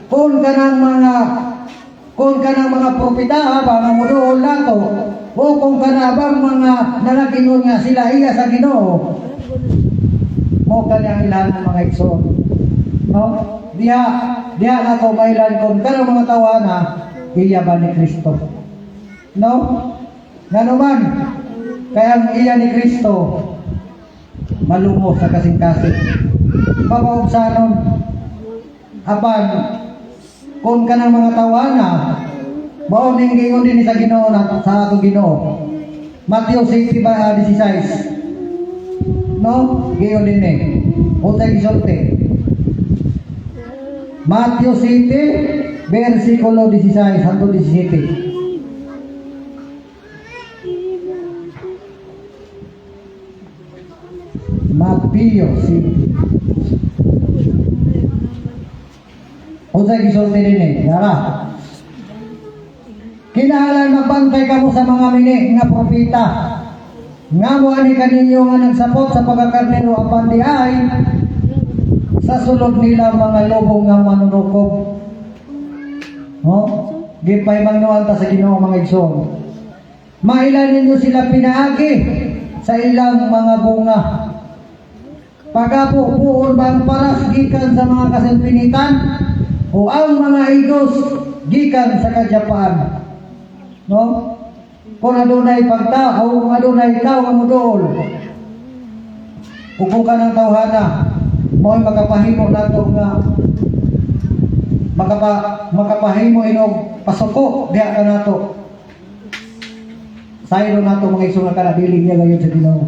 Kung kanang mga propeta ba nga moduol nato o kung kana bang mga nanagingon nga sila iya sa Ginoo, mo kani ang ilhanan, mga igsoon, no? Diha diha nato mailan kung kanang mga tawana iya ba ni Kristo, no? Ngano man kaya ang iya ni Kristo malumo sa kasing-kasing, mapaubsanon. Apan kung kanang mga tawana mao ning giingon din sa Ginoo na sa atong Ginoo, Mateo 6 ba 16, no? Giingon din eh, unsay gisulti? Mateo 7 versikulo 16 hangtod 17. Mateo 7. Unsay gisulti din eh? Yara. Kinahanglan magbantay kamo sa mga mini nga propeta. Nga mo ani kaninyo nga nagsapot sa pagkakarnero apan di ay sa sulod nila mga lobo nga manunukob. No? Gipahimangnoan ta sa Ginoo, mga igsoon. Maila ninyo sila pinaagi sa ilang mga bunga. Pagapupuon ba ang paras gikan sa mga kasilpinitan o ang mga igos gikan sa kadyapaan? No? Kung adunay pagtao, kung adunay tao nga moduol, ug kung kanang tawhana, mo'y makapahimo nato nga makapahimo inog pasuko diha ka nato. Sayro nato, mga igsoon, nga kana dili niya gayon sa Ginoo.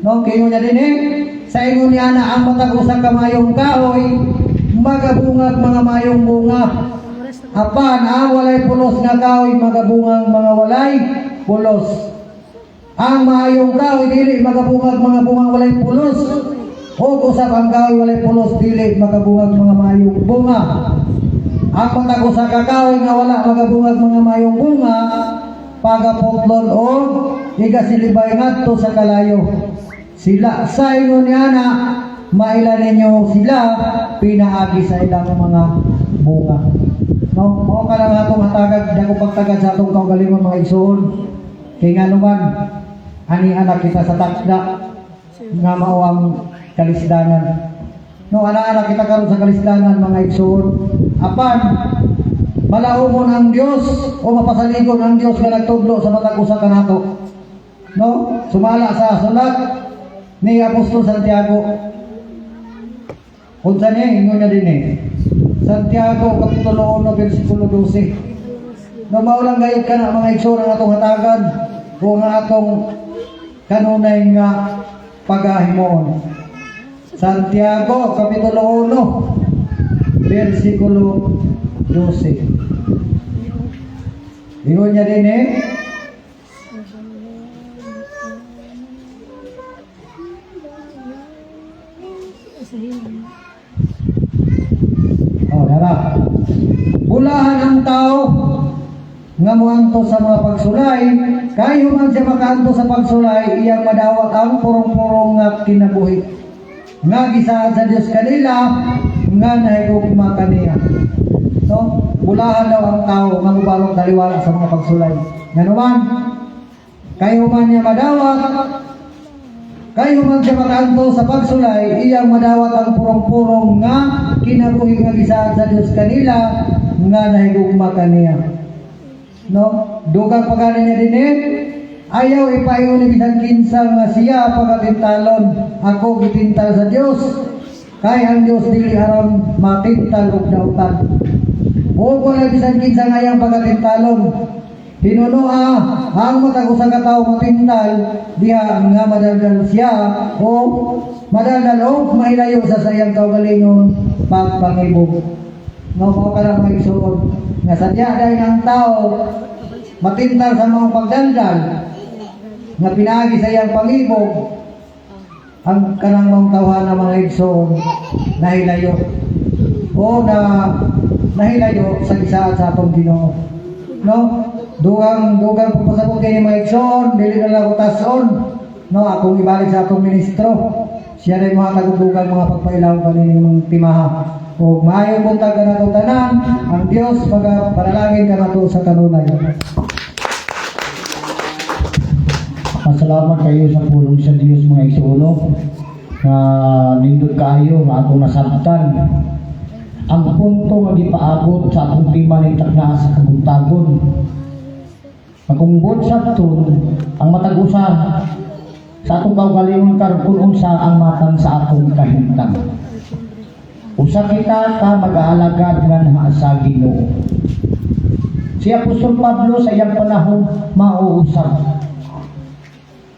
No, kingon niya din eh, sa ingon niya na ang matag usa ka mayong kahoy magabungag mga mayong bunga. Apan ang walay pulos nga kahoy magabungag mga walay pulos. Ang maayong kahoy dili magabungag mga bunga walay pulos. O usab ang kahoy walay pulos dili magabungag mga maayong bunga. Ang matag usa ka kahoy nga wala magabungag mga maayong bunga pagaputlon o igasilibay ngadto sa kalayo. Sila sa ingon niya na maila ninyo sila pinaagi sa ilang mga bunga. No, mao ka lang atong hatagag dako pagtagad sa atong kaugalingon, mga igsoon. Kay nga naman ani anak kita sa takda nga mao ang kalisdanan. No, ana-ana kita karon sa kalisdanan, mga igsoon. Apan malaumon ang Dios o mapasaligon ang Dios nga nagtudlo sa matag usa kanato. No? Sumala sa sulat ni Apostol Santiago. Unsa niya ingon niya din eh? Santiago kapitulo 1 versikulo 12. No, mao lang gayud kana, mga igsoon, ang atong hatagan o ang atong kanunay nga pagahimuon. Santiago kapitulo 1 versikulo 12. Ingon niya din eh, oh, dara. Bulahan ang tao nga moanto sa mga pagsulay, kay human siya makaanto sa pagsulay, iyang madawat ang purong-purong nga kinabuhi nga gisaad sa Dios kanila nga nahigugma kaniya. No, bulahan daw ang tao nga mobalong taliwala sa mga pagsulay. Nganuman, kay human niya madawat, kay human siya makaanto sa pagsulay, iyang madawat ang purong-purong nga kinabuhi nga gisaad sa Dios kanila nga nahigugma kaniya. No, dugang pa gani niya dinhi, ayaw ipaingon ni bisan kinsa nga siya pagatintalon, ako gitintal sa Dios. Kay ang Dios dili aron matintal og dautan. Ug wala bisan kinsa nga iyang pagatintalon. Hinunoa ang matag usa ka tawo matintal diha nga madaldal siya o madaldal o mahilayo sa iyang kaugalingon pagpangibog. No, mao ka mga igsoon nga sadya dahil ang tao matintal sa mga pagdaldal nga pinaagi sa iyang pangibog, ang kanang mga tawhan ng mga igsoon nahilayo o na nahilayo sa gisaad sa atong Ginoo. No, dugang dugang pagpasabot kay mga igsoon, dili na lang ko tason. No, akong ibalik sa atong ministro. Siya rin mga tagudugang mga pagpailaw kanini mga timaha. O maayong buntag kanato tanan, ang Dios magapanalangin kanato sa kanunay. Pasalamat kayo sa pulong sa Dios, mga igsuon, nga nindot kaayo nga atong nasabtan ang punto nga gipaabot sa atong tema ni taknaa sa kabuntagon. Makungbod sa aton ang matag usa sa atong kaugalingon karon kung unsa ang matang sa atong kahimtang. Usa kita ka mag-aalagad nga naa sa Ginoo. Si Apostol Pablo sa iyang panahon mauusab.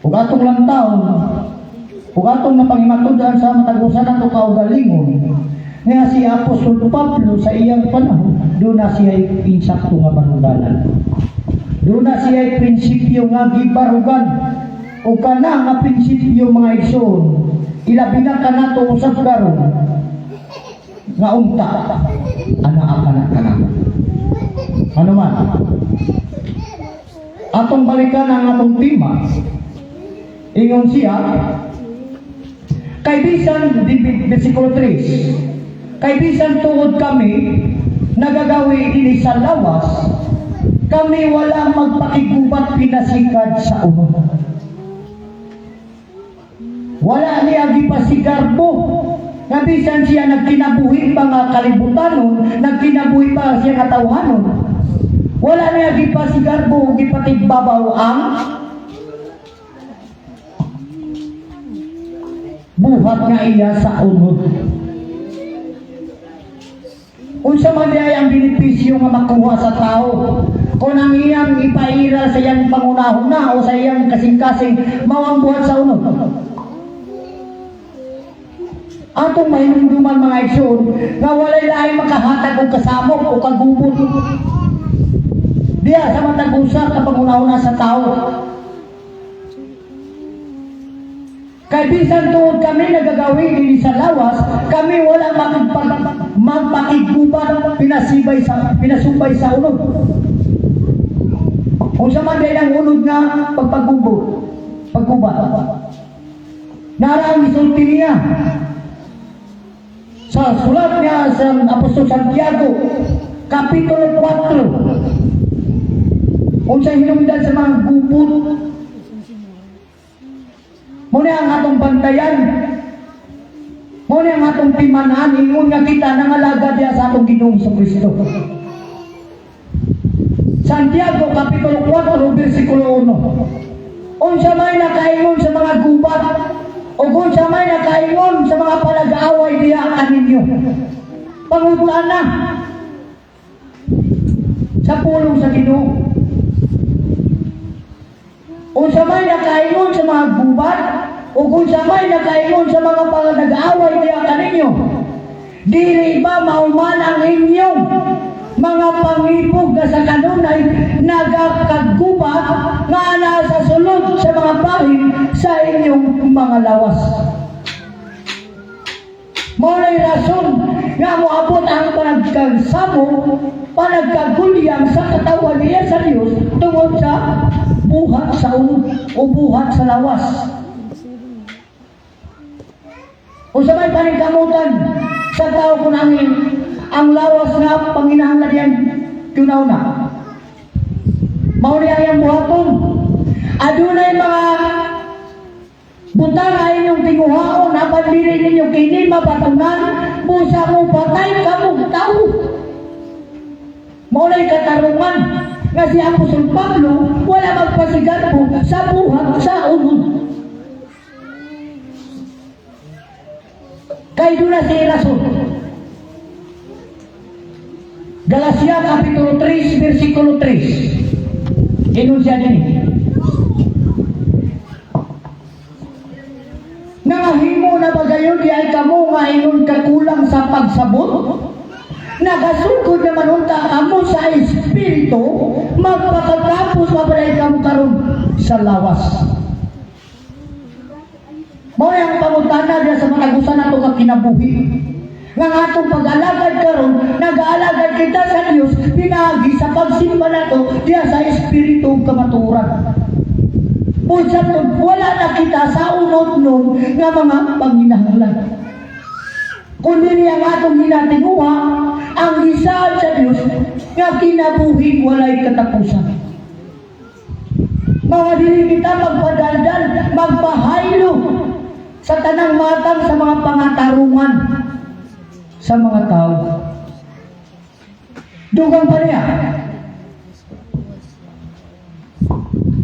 Ug atong lang taon, ug atong napanghimatud-an sa matag usa nato kaugalingon nga si Apostol Pablo sa iyang panahon duna siya insakto nga baruganan. Duna siya prinsipyo nga gibarugan. Ug kana nga prinsipyo, mga igsoon, ilabi na kanato usab karon nga unta anaa kana kanamo. Ano man? Atong balikan ang atong tema. Ingon siya, kay bisan, versikulo 3, kay bisan tungod kami, nagagawi ini sa lawas, kami wala magpakigubat pinasikad sa unod. Wala niya gipasigarbo. Nga bisan siya nagkinabuhi pa nga kalibutanon, nagkinabuhi pa siya nga tawhanon, wala niya gipasigarbo o gipatigbabaw ang buhat nga iya sa unod. Unsa man diay ang benepisyo nga makuha sa tao kung ang iyang ipairal sa iyang pangunahuna o sa iyang kasing-kasing mao ang buhat sa unod? Atong mahinumduman, mga igsoon, nga walay laing makahatag og kasamok o kagubot diya sa matag usa ka pangunahuna sa tao. Kay bisan tuod kami nagagawin dinhi sa lawas, kami wala magpakigubat pinasibay sa pinasubay sa unod. Unsa man diay ang unod nga pagpagubo, paggubat? Nara ang gisulti niya sa sulat niya sa Apostol Santiago, Kapitulo 4. Unsa hinungdan sa mga gubot? Mao na ang atong bantayan. Mao na ang atong timan-an, ingon nga kita nangalaga diya sa atong Ginoong Kristo. Santiago Kapitulo 4, versikulo 1. Unsa may nakaingon sa mga gubat o unsa may nakaingon sa mga palag-away diha kaninyo? Pangutana sa pulong sa Ginoo. Unsa may nakaingon sa mga gubat o unsa may nakaingon sa mga panag-away diha kaninyo? Dili ba mauman ang inyong mga pangibog nga sa kanunay nagakagubat nga nasa sulod sa mga bahin sa inyong mga lawas? Mao na'y rason nga moabot ang panagkagsamo. Panagkagulyang sa katawan niya sa Dios tungod sa buhat sa unod o buhat sa lawas. Unsa may paningkamutan sa tao kung ang lawas nga panginahanglan diyan una. Mao ni ang buhaton. Adunay mga butang ay inyong tinguhaon apan dili ninyo kini mapatunan, busa mo patay kamong tao. Mao nay katarungan nga si Apostol Pablo wala magpasigarbo sa buhat sa unod. Kay doon na si rason. Galacia Kapitulo 3, versikulo 3. Ingon siya din. Nangahimo na ba gayon di ay kamo nga ingon kakulang sa pagsabot? Nagasugod naman unta kamo sa espiritu, magpakatapos mabalay kamo karon sa lawas. Mao ang pangutana diya sa mga usa nato nga kinabuhi. Nga ang atong pag-alagad karon, nag-aalagad kita sa Dios pinaagi sa pagsimba nato diya sa espiritu ug kamatuoran. Unsa tud wala na kita sa unod nun nga mga panginahanglan. Kun dili ang atong ginatinguha, ang gisaad sa Dios nga kinabuhi walay katapusan. Mga dili kita magpadaldal, magpahaylo sa tanang matang sa mga pangatarungan sa mga tao. Dugang pa niya.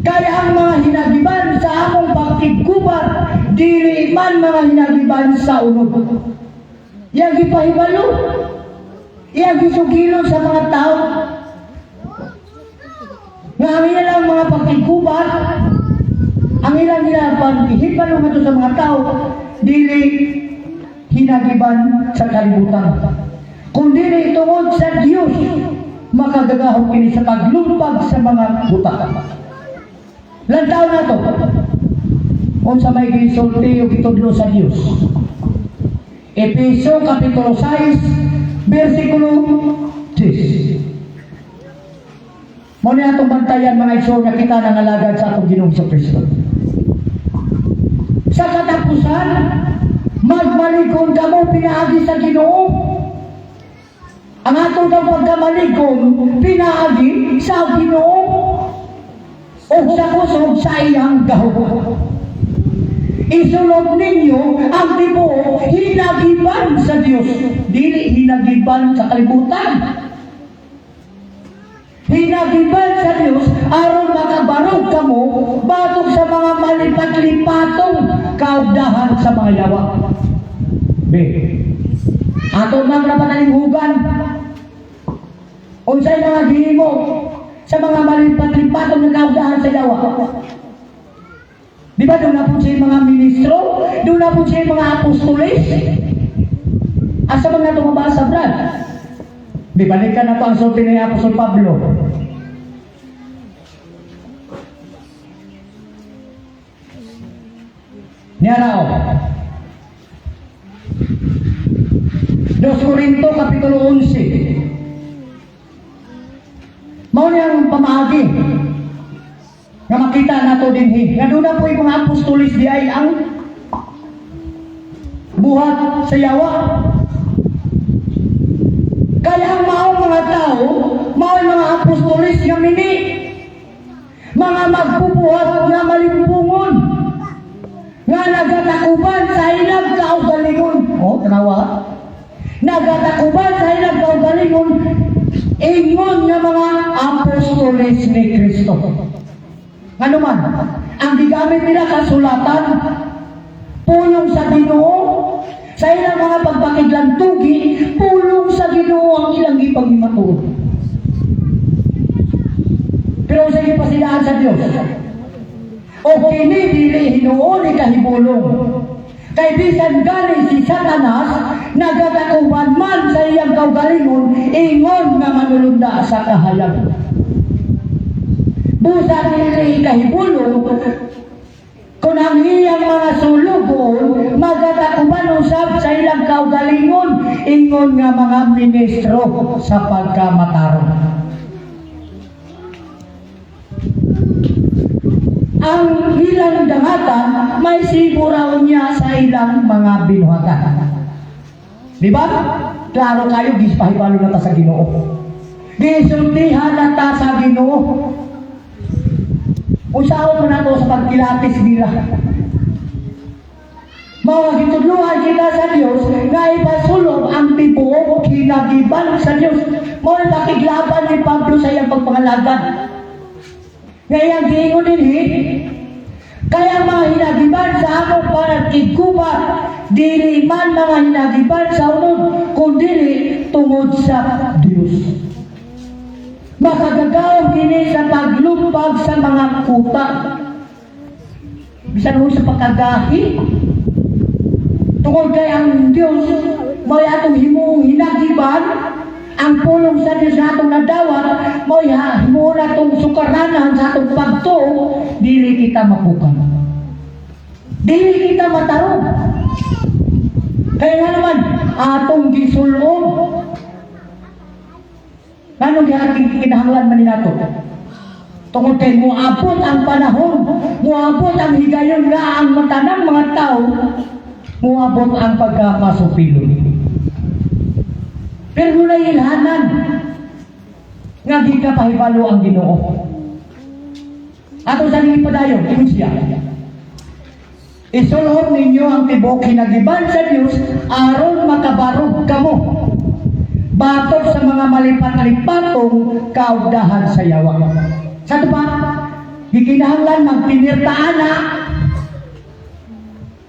Kaya ang mga hinagiban sa among pagkigkubat, dili man mga hinagiban sa unod. Yang gipahibalo, yang gisugilon sa mga tao. Nga ang ilang mga pagkigkubat, ang ilang ilang pagkihibalo ngadto sa mga tao, dili hinagiban sa kalibutan. Kung dili tungod sa Dios, makagagahom kini sa paglumpag sa mga buta. Lantaw na to. Unsa may gisulti o gitudlo sa Dios. Epeso Kapitulo 6, versikulo 10. Mao ni atong bantayan, mga igsoon, nga kita nangalagad sa atong Ginoong Kristo. Sa katapusan, magmalikon kamo pinaagi sa Ginoo. Ang atong kang pagkamalikon pinaagi sa Ginoo ug sa kusog sa iyang gahom. Isulod ninyo ang tibuok hinagiban sa Dios, dili hinagiban sa kalibutan. Hinagiban sa Dios aron makabarog kamo batok sa mga malipat-lipatong kaugdahan sa mga yawa. B. Ato man napatalinghugan. Unsay mga gihimo sa mga malipat-lipatong nga kaugdahan sa yawa? Di ba doon na po siya mga ministro? Doon na po siya mga apostoles? Asa man nga ito mabasa, Brad? Di balikan na to ang sulti ni Apostol Pablo. Niya raw. 2 Corinto Kapitulo 11. Mao niyang pamaagi nga makita nato dinhi nga doon na po yung mga apostolis di ay ang buhat sa yawa. Kaya ang maong mga tao, maong mga apostolis nga mini, mga magbubuhat nga malimpungon, nga nagatakuban sa ilang kaugalingon. Oh, tanawa. Nagatakuban sa ilang kaugalingon, ingon nga mga apostolis ni Kristo. Ano man, ang gigamit nila kasulatan, pulong sa Ginoo, sa ilang mga pagpakiglantugi, pulong sa Ginoo ang ilang ipagmatuod. Pero sa ipasilaan sa Dios, o kini dili hinuon ni kahibulong. Kay bisan gani si Satanas nagatakuban man sa iyang kaugalingon, ingon nga manulunda sa kahayag. Busa dili kahibulong Kung ang iyang mga sulugoon magatakuban usab sa ilang kaugalingon ingon nga mga ministro sa pagkamatarong. Ang ilang dangatan may siburaw niya sa ilang mga binuhatan. Di ba? Klaro kayo, gispahibalo na ta sa Ginoo. Gisultihan na ta sa Ginoo. Unsaon man nato sa pagkilatis nila? Mao gitudluhan kita sa Dios nga ipasulob ang tibuok hinagiban sa Dios. Mao na pakiglaban ni Pablo sa iyang pagpangalagad. Nga iyang giingon dinhi, kaya ang mga hinagiban sa among panagkigkuba, dili man mga hinagiban sa unod, kundili tungod sa Dios. Makagagawang kini sa paglumpag sa mga kuta. Bisan sa pagkagahi. Tungod kay ang Dios mao'y atong himuong hinagiban, ang pulong sa Dios na atong nadawat, mao'y himuon atong sukaranan sa atong pagtuo, dili kita mapukang. Dili kita matarong. Kaya nga naman, atong gisulob. Anong gihaking kinahanglan man ni nato? Tungod kay moabot ang panahon, moabot ang higayon nga ang matanang mga tao, moabot ang pagkamasupilon. Pero dunay ilhanan nga gikapahibalo ang Ginoo. Ato sa padayon, ingon siya. Isulhom ninyo ang tibuok hinagiban sa Dios aron makabarog kamo batok sa mga malipat-lipatong kaugdahan sa yawa. Sa ito pa, gikinahanglan magpinirtaan na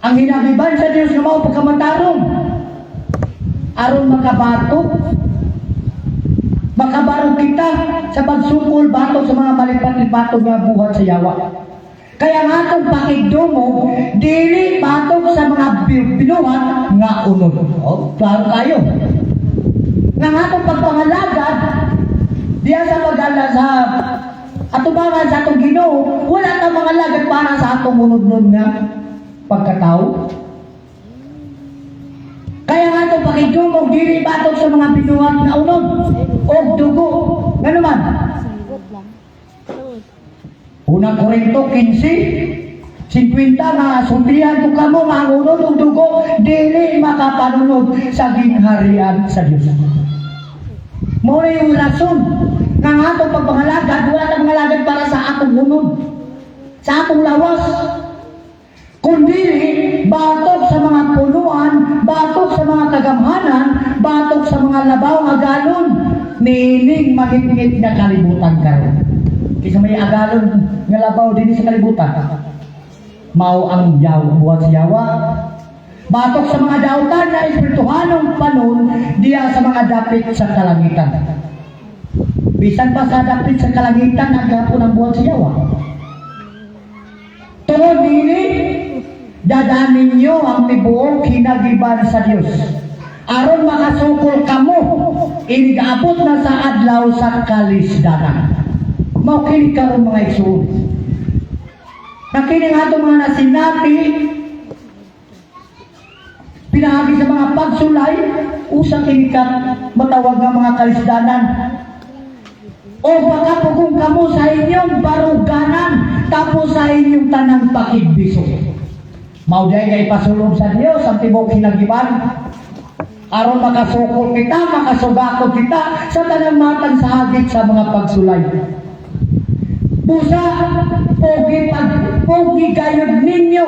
ang hinagiban sa Dios nga mao pagkamatarong aron makabatok, makabarog kita sa pagsukol batok sa mga malipat-lipatong nga buhat sa yawa. Kaya nga atong pakigdumog, dili batok sa mga binuhat nga unod. Oh, klaro kayo. Nga ang atong pagpangalagad, diya sa pag sa atubangan sa atong Ginoo, wala ta mga lagad para sa atong unod-unod nga pagkatao. Kaya nga atong pakigdumog, dili batok sa mga binuhat nga unod o dugo. Ngano man? Unang Korinto 15:50 nga sultihan ko kamo nga ang unod ug dugo dili makapanunod sa gingharian sa Dios. Mao na yung rason nga ang atong pagpangalagad, wala tang pangalagad para sa atong unod, sa atong lawas, kundi batok sa mga punuan, batok sa mga kagamhanan, batok sa mga labaw nga agalon, niining mangitngit nga kalibutan karon. Kinsa may agalon nga labaw dinhi sa kalibutan? Mao ang yaw, buhat sa yawa. Batok sa mga dautan na espirituhanong panon diya sa mga dapit sa kalangitan. Bisan pa sa dapit sa kalangitan ang gapon ang buhat sa yawa. Tungod nini, dadaan ninyo ang tibuok hinagiban sa Dios. Aron makasukol kamo, inigaabot na sa adlaw sa kalisdanan. Mao kini karon, mga igsoon. Na kini nga atong mga nasinati pinaagi sa mga pagsulay, usa kini ka matawag nga mga kalisdanan. O baka pugong kamo sa inyong baruganan, tapos sa inyong tanang pakigbiso. Mao diay nga ipasulong sa Dios ang tibuok hinagiban aron makasukol kita, makasugakot kita sa tanang matang sa hagit sa mga pagsulay. Busa, pogi pag pogi gayud ninyo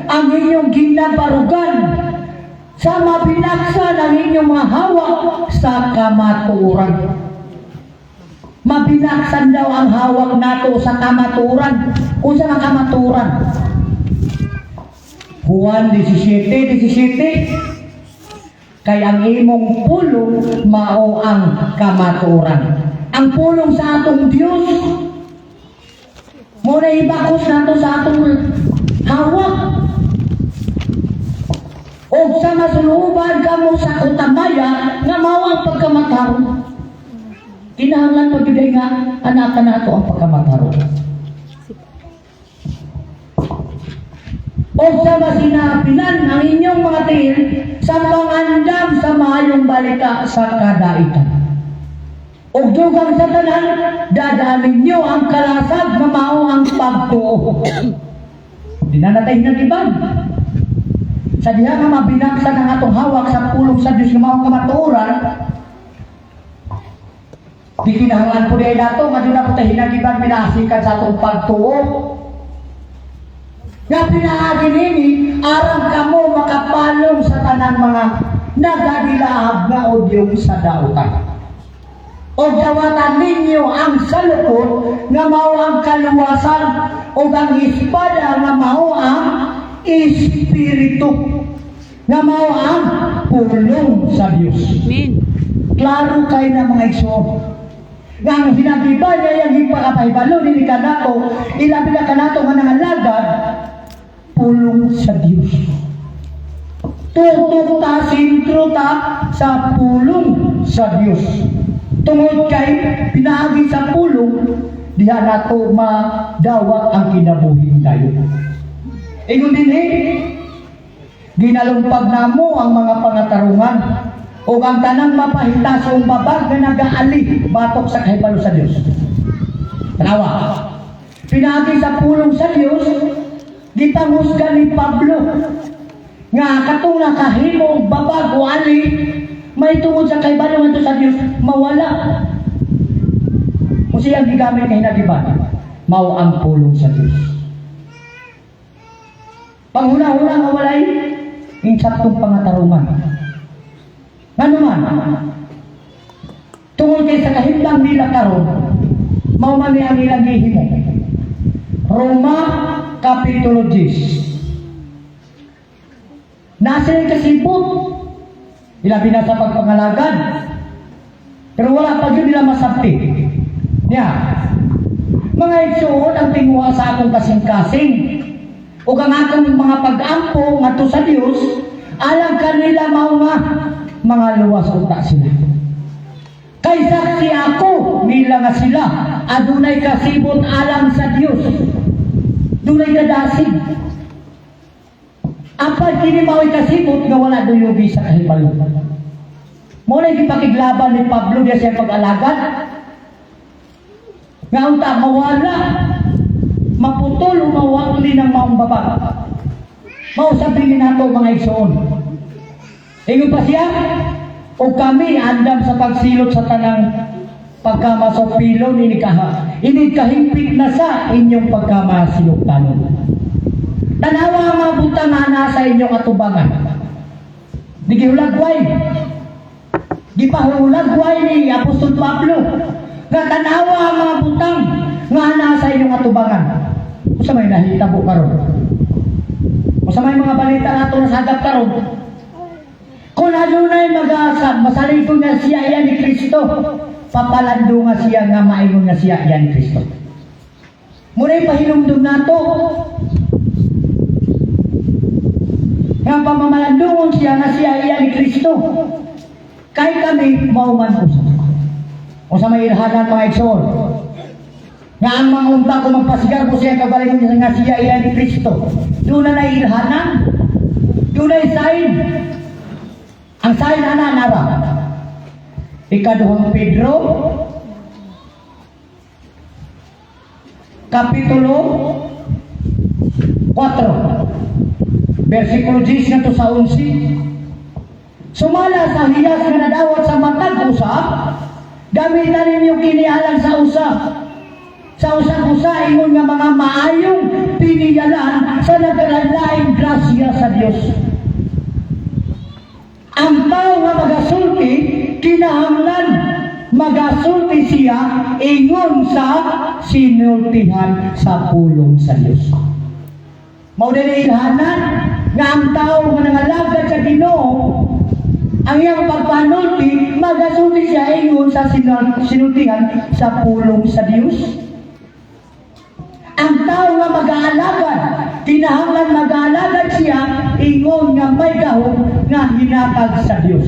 ang inyong ginabarugan sa mabinaksan ang inyong mga hawak sa kamatuoran. Mabinaksan daw ang hawak nato sa kamatuoran. Unsa nga kamatuoran? Juan 17:17. Kay ang imong pulong mao ang kamatuoran. Ang pulong sa atong Dios mao na ibakos nato sa atong hawak. O sa masuluban kamo sa kutamaya nga mao ang pagkamatarong. Kinahanglan pag nga anak nato ang pagkamatarong. O sa masinapinan ang inyong mga tiil sa pangandam sa maayong balita sa kadaitan. Ug dugang sa tanan, dadaan ninyo ang kalasag nga mao ang pagtuo. Di na natay hinagiban. Sa diha nga mabinaksan ang atong hawak sa pulong sa Diyos nga mao kamatuoran, di kinahanglan po diay nato nga doon na po tayo hinagiban pinasikan sa atong pagtuo. Nga pinaagi nini, aron kamo makapalong sa tanang mga nagadilaab nga odyong sa dautan. O dawatan ninyo ang salukot nga mao ang kaluwasan o ang espada nga mao ang espiritu nga mao ang pulong sa Dios. Amen. Klaro kay na, mga igsoon. Nga ang hinagiban niya yung ipakapahibalo nini kanato, ilabi na kanato nga nangalagad, pulong sa Dios. Tutok ta, sentro ta sa pulong sa Dios. Tungod kay pinaagi sa pulong, diha nato madawat ang kinabuhing dayon. Ingon din eh, ginalumpag namo ang mga pangatarungan o ang tanang mapahitasong babag nga nagaali batok sa kahibalo sa Dios. Tanawa. Pinaagi sa pulong sa Dios, gipanghusga ni Pablo nga katong nakahimo og babag o ali may tungod sa kahibalo ngadto sa Dios mawala. Kung siyang gigamit nga hinagiban, mao ang pulong sa Dios. Panghuna-huna nga walay insaktong pangatarungan. Ngano man, tungod kay sa kahimtang nila karon, mao man ni ang ilang gihimo. Roma Kapitulo 10. Nasa yung kasibot. Ilabi na sa pagpangalagad. Pero wala pa yun nila masabti. Niya, mga igsuon, ang tinguha sa akong kasing-kasing ug ang akong mga pag-ampo ngadto sa Dios alang kanila mao nga mga luwas unta sila. Kay saksi ako nila nga sila adunay kasibot alang sa Dios. Dunay kadasig. Apan kini mao'y kasibot nga wala duyugi sa kahibalo. Mao na gipakiglaban ni Pablo diya sa pag-alagad. Nga unta mawala, maputol o mawakli ng maong babag. Mao sabi ni nato, mga igsoon. Ingon pa siya, o kami andam sa pagsilot sa tanang pagkamasopilo ni kaha. Ini kahingpit na sa inyong pagkamasilutanon. Tanawa ang mga butang nga nasa inyong atubangan. Di gihulagway. Gipahulagway ni Apostol Pablo nga tanawa ang mga butang nga nasa inyong atubangan. Unsa may nahitabo karon? Unsa may mga balita nato nasagap karon? Kung adunay mag-asa, masalig nga siya iya ni Kristo, papalando nga siya nga maingon nga siya iya ni Kristo. Muna'y pahinumdum nato nga pamamalandungon siya nga siya iya ni Kristo. Kay kami mao man usab. O sa may ilhanan, mga igsoon, nga ang mga unta ko magpasigar ko siya kagalingon nga siya iya ni Kristo. Doon na ilhanan. Doon na sign. Ang sign ana nara. Ikaduhang Pedro Kapitulo 4 versikulo 10 ngadto sa 11. Sumala sa hiyas nga nadawat sa matag usa, gamitan ninyo kini alang sa usag usa ingon nga mga maayong piniyalan sa nagkalain grasya sa Dios. Ang tao nga magasulti, kinahanglan magasulti siya ingon sa sinultihan sa pulong sa Dios. Mao dili ilhanan nga ang tao nga nangalagad sa Ginoo, ang iyang pagpanulti, magasulti siya ingon sa sinultihan sa pulong sa Dios. Ang tao nga mag-aalagad, kinahanglan mag-aalagad siya ingon nga may gahom nga hinatag sa Dios.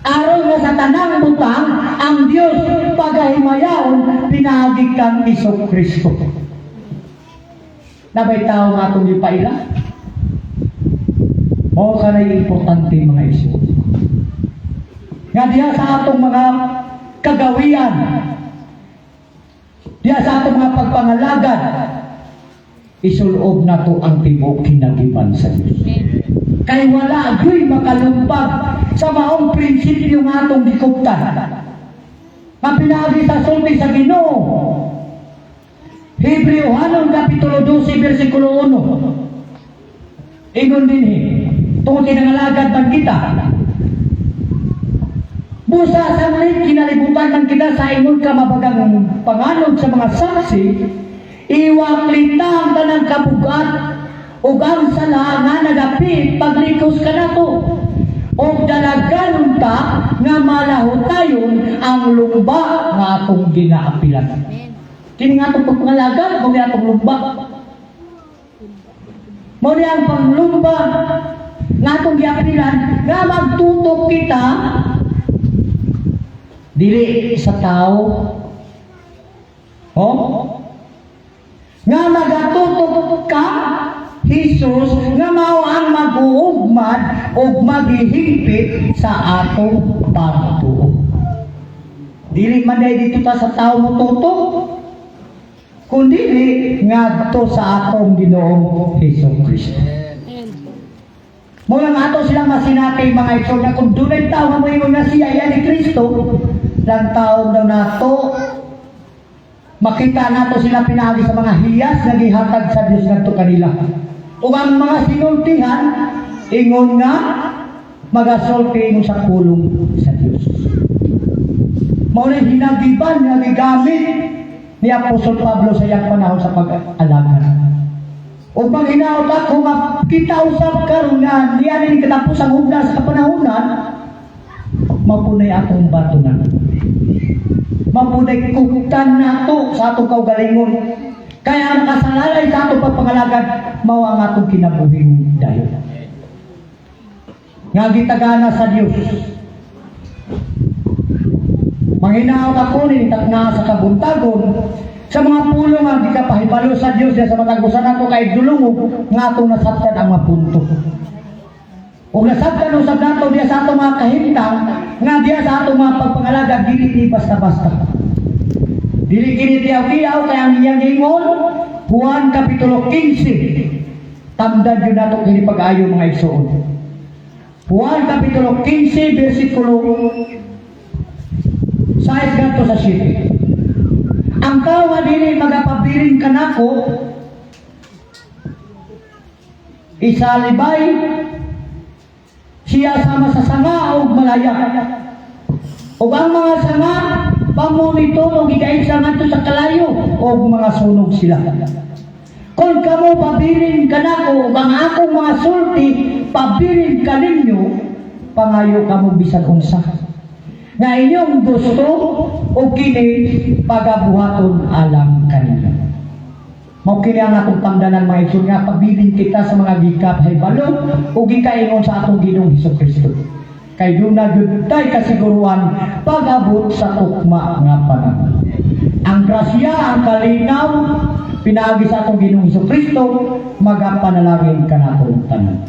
Aron nga sa tanang butang ang Dios pagahimayaon pinaagi kang Hesus Kristo. Nabay tao nga atong gipaila. Mao kanay importante, mga igsoon. Nga diha sa atong mga kagawian, diha sa atong mga pagpangalagad, isulob nato ang tibuok kinagiban sa Dios. Kay wala gyud makalumpag sa maong prinsipyo nga atong gikuptan. Nga pinaagi sa sulti sa Ginoo. Hebreo hanon kapitulo 12 versikulo 1. Ingon dinhi, tungod kay nangalagad man kita. Busa sanglit kinalibutan man kita sa ingon ka mabagang panganod sa mga saksi, iwaklita ang tanang kabugat ug ang sala nga nagapit paglikos kanato og dalagan ta nga malahutayon ang lumba nga atong ginaapilan. Kini nga atong pagpangalagad, mao ni atong lumba. Mao ni ang panglumba nga atong giapilan nga magtutok kita dili sa tao. Oh? Nga magatutok ka Jesus nga mao ang mag-uugmad ug maghihigpit sa atong pagtuo. Dili man dahil dito ta sa tao mo tutok, kundi ngadto sa atong Ginoong Hesus Kristo. Mao lang ato silang masinati, mga igsoon, na kung dunay tao nga moingon nga siya yan ni Kristo, lang taon daw nato makita nato sila pinaagi sa mga hiyas nga gihatag sa Dios ngadto kanila. Ug ang mga sinultihan ingon nga magasulti ingon sa pulong sa Dios. Mao na hinagiban nga gigamit ni Apostol Pablo sa iyang panahon sa pag-alagad. Ug manghinaot ako nga kita usab karon nga niya ni katapos ang hugna sa kapanahonan, mapunay atong batunan. Mapunay kuptan nato sa atong kaugalingon. Kaya ang kasalalay sa atong pagpangalagad mao ang atong kinabuhing dayon. Nga gitagana sa Dios. Manghinaot ako ni takna sa kabuntagon sa mga pulong nga gikapahibalo sa Dios sa matag usa nato kay dulungog nga atong nasabtan ang mga punto. Ug nasabtan usab nato diya sa atong mga kahimtang nga diya sa atong mga pagpangalagad dili ni basta-basta. Dili kini tiyaw-tiyaw, kay ang iyang ingon, Juan Kapitulo 15. Tamdan yun nato kini pag-ayo, mga igsoon. Juan Kapitulo 15 versikulo 6 ngadto sa 7. Ang tao nga dili magapabilin kanako isalibay siya sama sa sanga og malaya. Ug ang mga sanga pamonitor og gigaitsa ngadto sa kalayo og mga sunog sila. Kung kamo pabilin kanako ug ang akong mga sulti pabilin kaninyo, pangayo kamo bisan unsa nga inyong gusto o kini pagabuhaton alang kaninyo. Mao kini ang atong tamdanan, mga igsoon, nga pabilin kita sa mga gikapahibalo o gikaingon sa atong Ginoong Hesus Kristo. Kay duna gyud tay kasiguruan pag-abot sa tukma nga panahon. Ang grasya, ang kalinaw pinaagi sa atong Ginoong Hesus Kristo magapanalangin kanatong tanan.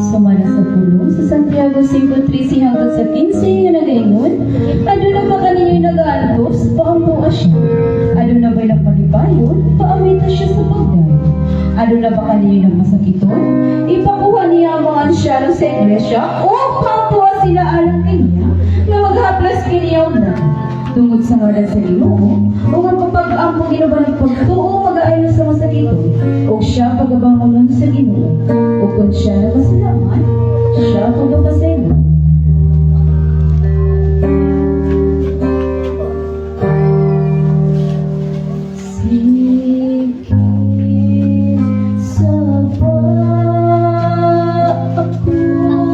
Sumala sa pulong sa Santiago 5:13 hangtod sa 15 nga nagaingon, "Aduna ba kaninyo'y nagaantos? Paampoa siya. Aduna ba'y nagmalipayon? Paawita siya sa pagdayeg. Aduna ba kaninyo'y nagmasakiton? Ipakuha niya ang mga ansyano sa iglesia o paampoa sila alang kaniya nga maghaplas kaniya og daot tungod sa ngalan sa Ginoo, ug ang pag-ampo ginuban ng pagtuo mag-aayo sa masakiton, ug siya pagabangonon sa Ginoo, ug kung siya nakasalaman, siya pagapasaylo." Sige sa ako angay nga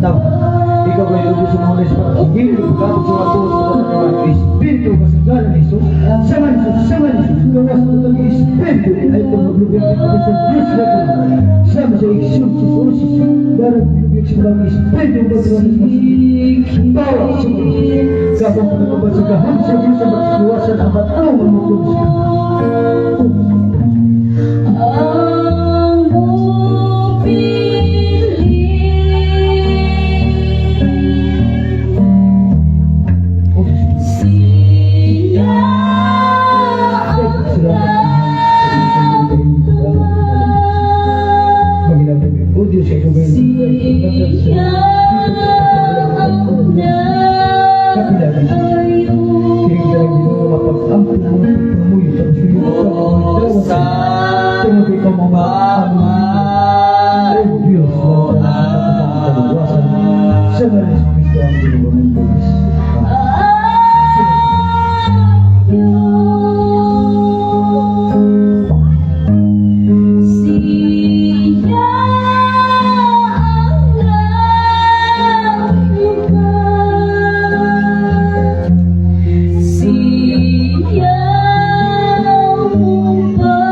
tao. Ikaw ay Diyos sa mga Espiritu, pagkatog sa mga sa mga Espiritu, kasanggalan ni Jesus, sa mga Jesus, sa mga Jesus, gawas mo ng Espiritu, ay pagmaglubyan kita sa Diyos na ito. Sama sa exorcism, darang lubyan sa mga Espiritu, pagkakas sa bawa sa mga kapang pagkakabal sa gahom sa Diyos sa magluwasan ang batong mamutong sa Ang mupili siya ang O Diyos, ikaw ba Siya ang nag-ayo. Mapag-ampo mo sa pamuyo sa suyo sa tungod ikaw mga O Diyos, kaluwasan sa ngalan ni Kristo ang Ginoo mong Diyos. Siya ang naglukat, siya ang mupasilo.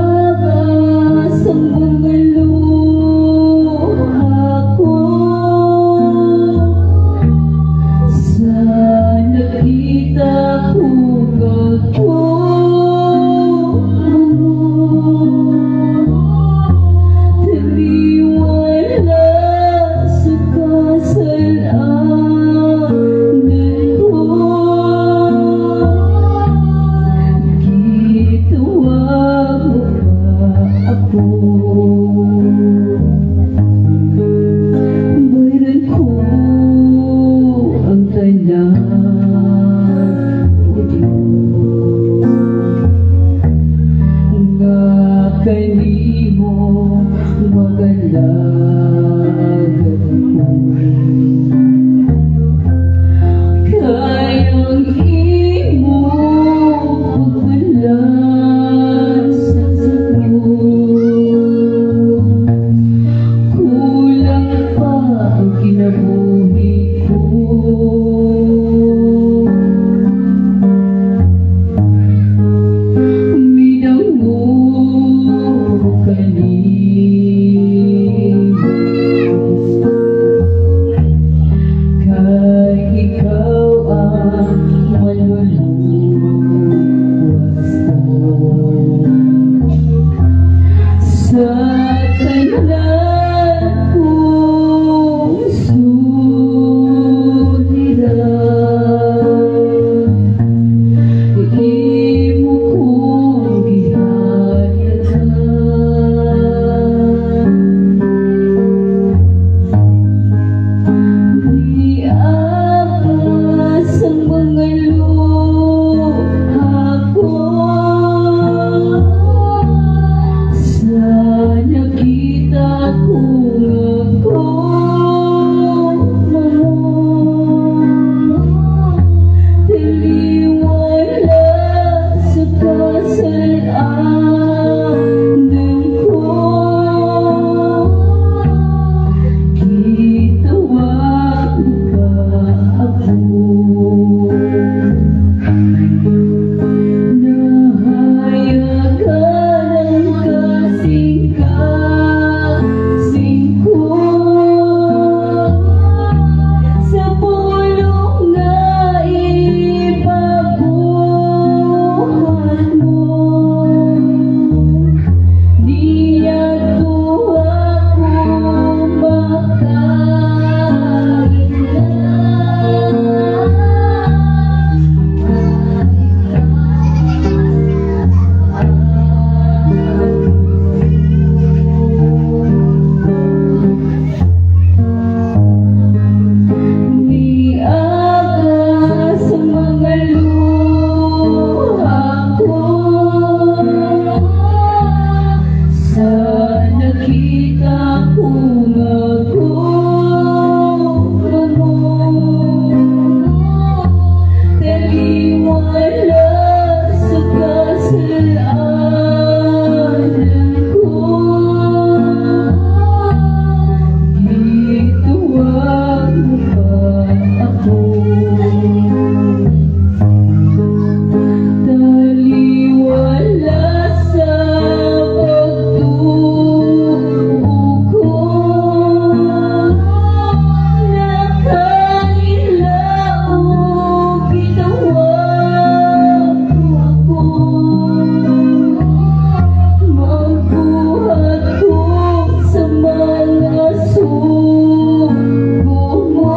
Niabas ang mga luha ko sa nakita ko ako mo. Taliwala sa kasalanan ko, gitawag mo pa ako. Bayran ko ang tanan, O Diyos, nga kanimo magalagad ko. Kay ang imong pagbulag sa krus, kulang pa ang kinabuhi ko. Midangog kanimo, kay ikaw ang manluluwas ko. Sa tanan kong suliran, imo kong gihayagan. Niabas ang mga luha ko sa nakita kong ako mo. Taliwala sa kasalanan ko, gitawag mo pa ako. Nahayagan ang kasing-kasing ko sa pulong nga ipabuhat mo. Niadto ako makaila. Niabas ang mga luha ko sa nakita kong ako mo. Taliwala sa kasalanan ko, gitawag mo pa ako. Taliwala sa pagtuo ko, nakaila og gitawag mo ako. Magbuhat ko sa mga sugo mo.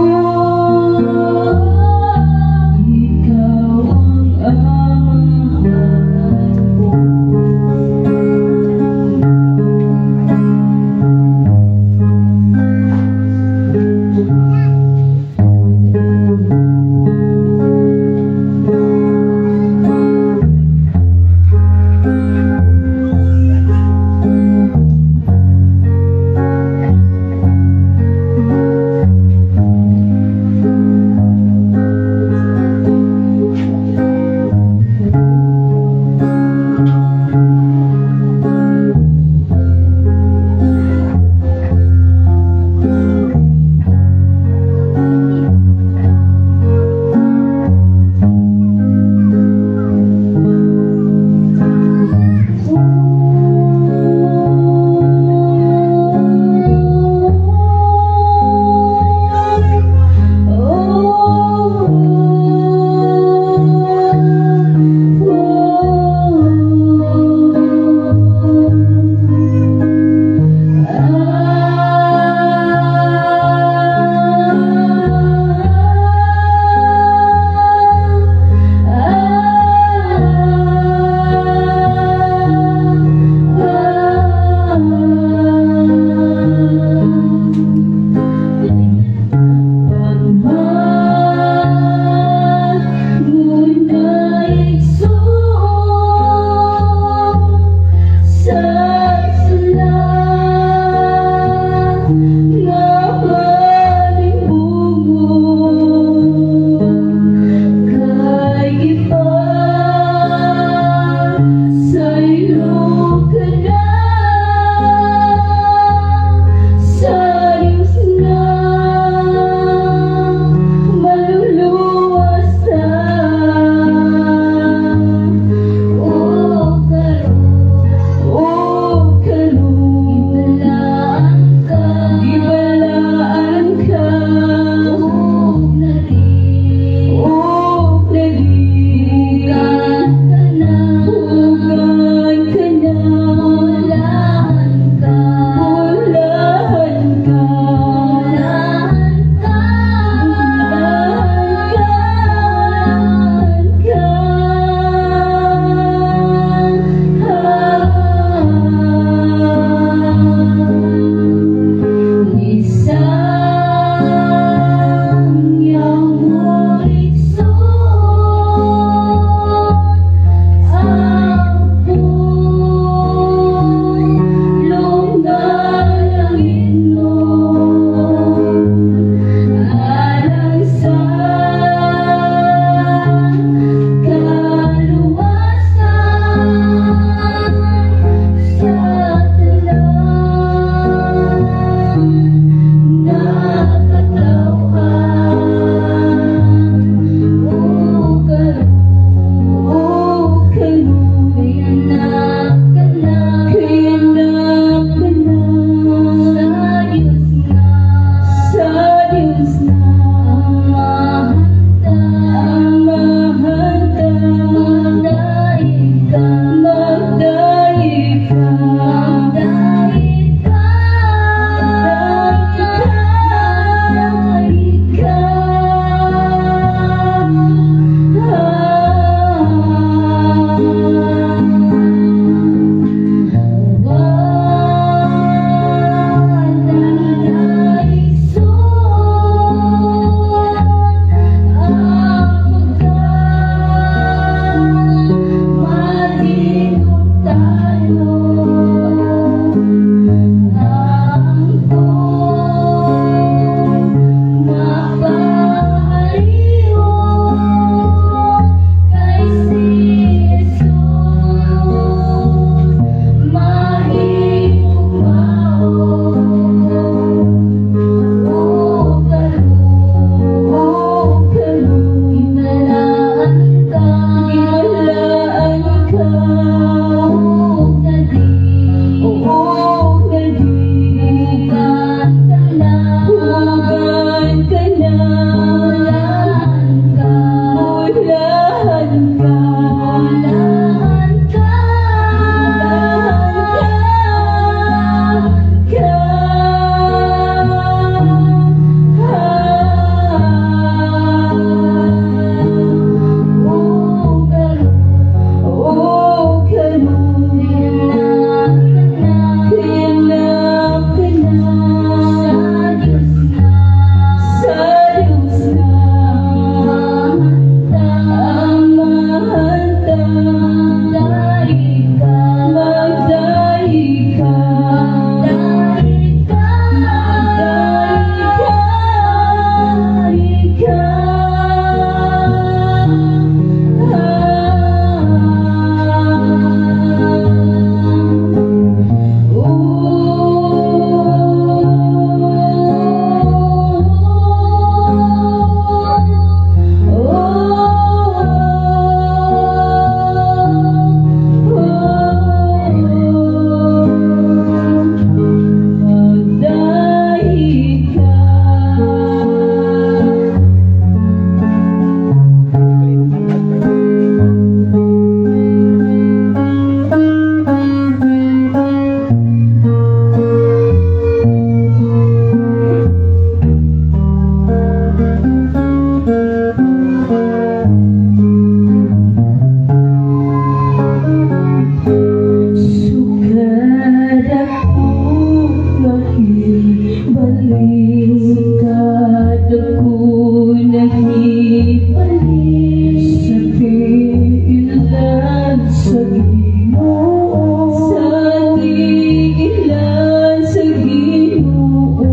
Ipalit sa tiilan sa Ginoo. Sa tiilan sa Ginoo.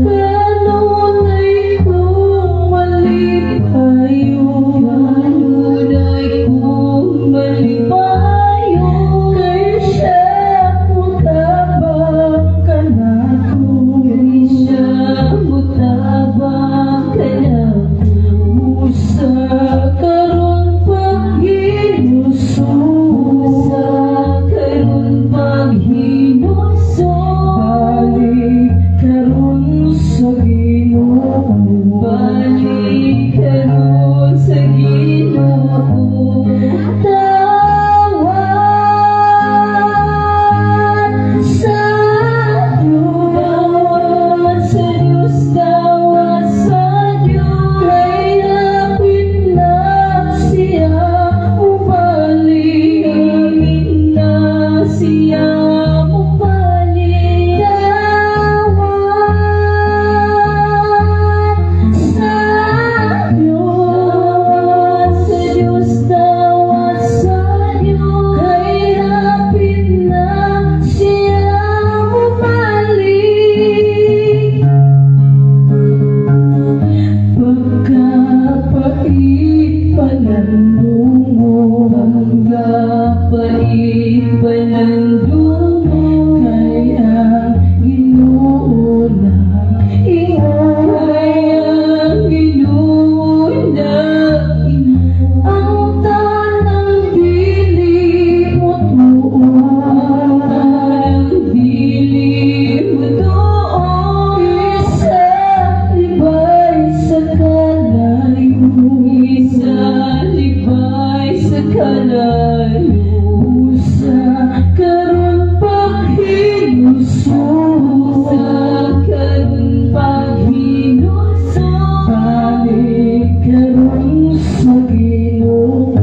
Kanunay kong malipayon. Kanunay kong malipayon. Kay siya mutabang kanako. Kay siya mutabang kanako. Busa karon paghinuso. Sa karon paghinuso. Balik karon sa Ginoo. Balik karon sa Ginoo. Tawag sa Diyos. Tawag sa Diyos, tawag sa Diyos. Kay hapit na siya mobalik. Hapit na siya mobalik. Tawag sa Diyos. Sa Diyos, tawag sa Diyos. Kay hapit na siya mobalik. Pagkapait palandungon. Pagkapait palandungon. Kay ang Ginoo nag-ingon. Kay ang Ginoo nag-ingon. Ang tanang dili motuo. Ang dili motuo. Isa libay sa kalayo. Isa libay sa kalayo. Busa karon paghinuso. Sa karon paghinuso. Balik karon sa Ginoo.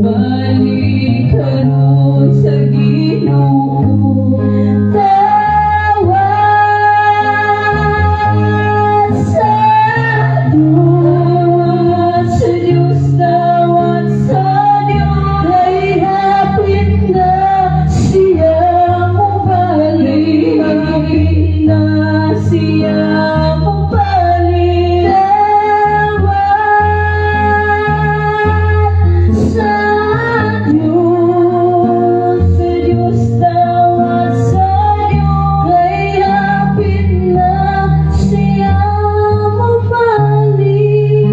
Balik karon sa Ginoo. Tawag sa Diyos. Sa Diyos, tawag sa Diyos. Kay hapit na siya mobalik. Hapit na siya mobalik. Tawag sa Diyos. Sa Diyos, tawag sa Diyos. Kay hapit na siya mobalik.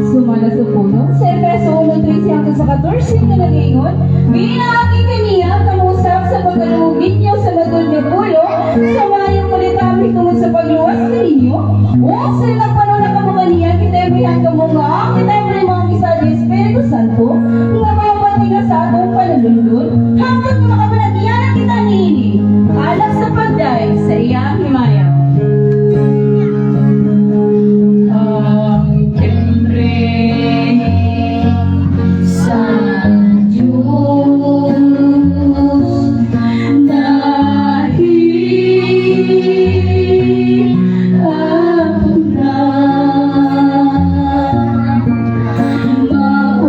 Sumala sa pulong sa Efeso 1:13 hangtod sa 14 nga nag-ingon, Bilang kaniya kamusap sa pagkalugid ninyo sa matuod nga pulong, sa mayong mulitami tungod sa pagluwas ninyo, o sa nagpanon na kamo kaniya, kita ibrihan kamo nga, kita ibrihan mga kisa ni Espiritu Santo, nga mayong nga sa atong panalundon, hangtod nga makapanatiyan kita niini, alak sa pagday sa iyang himaya. Ang timbre sa Diyos dahil ako na mao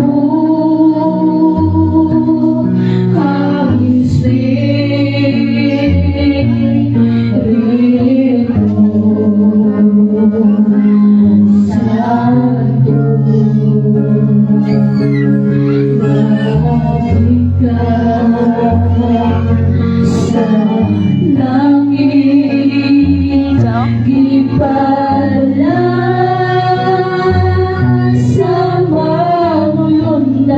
ang Espiritu Santo. Gikan sa langit, gipadala sa manulundan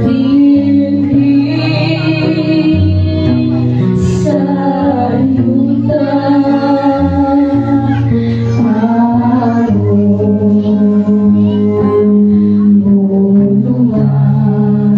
dinhi sa yuta aron moluwas.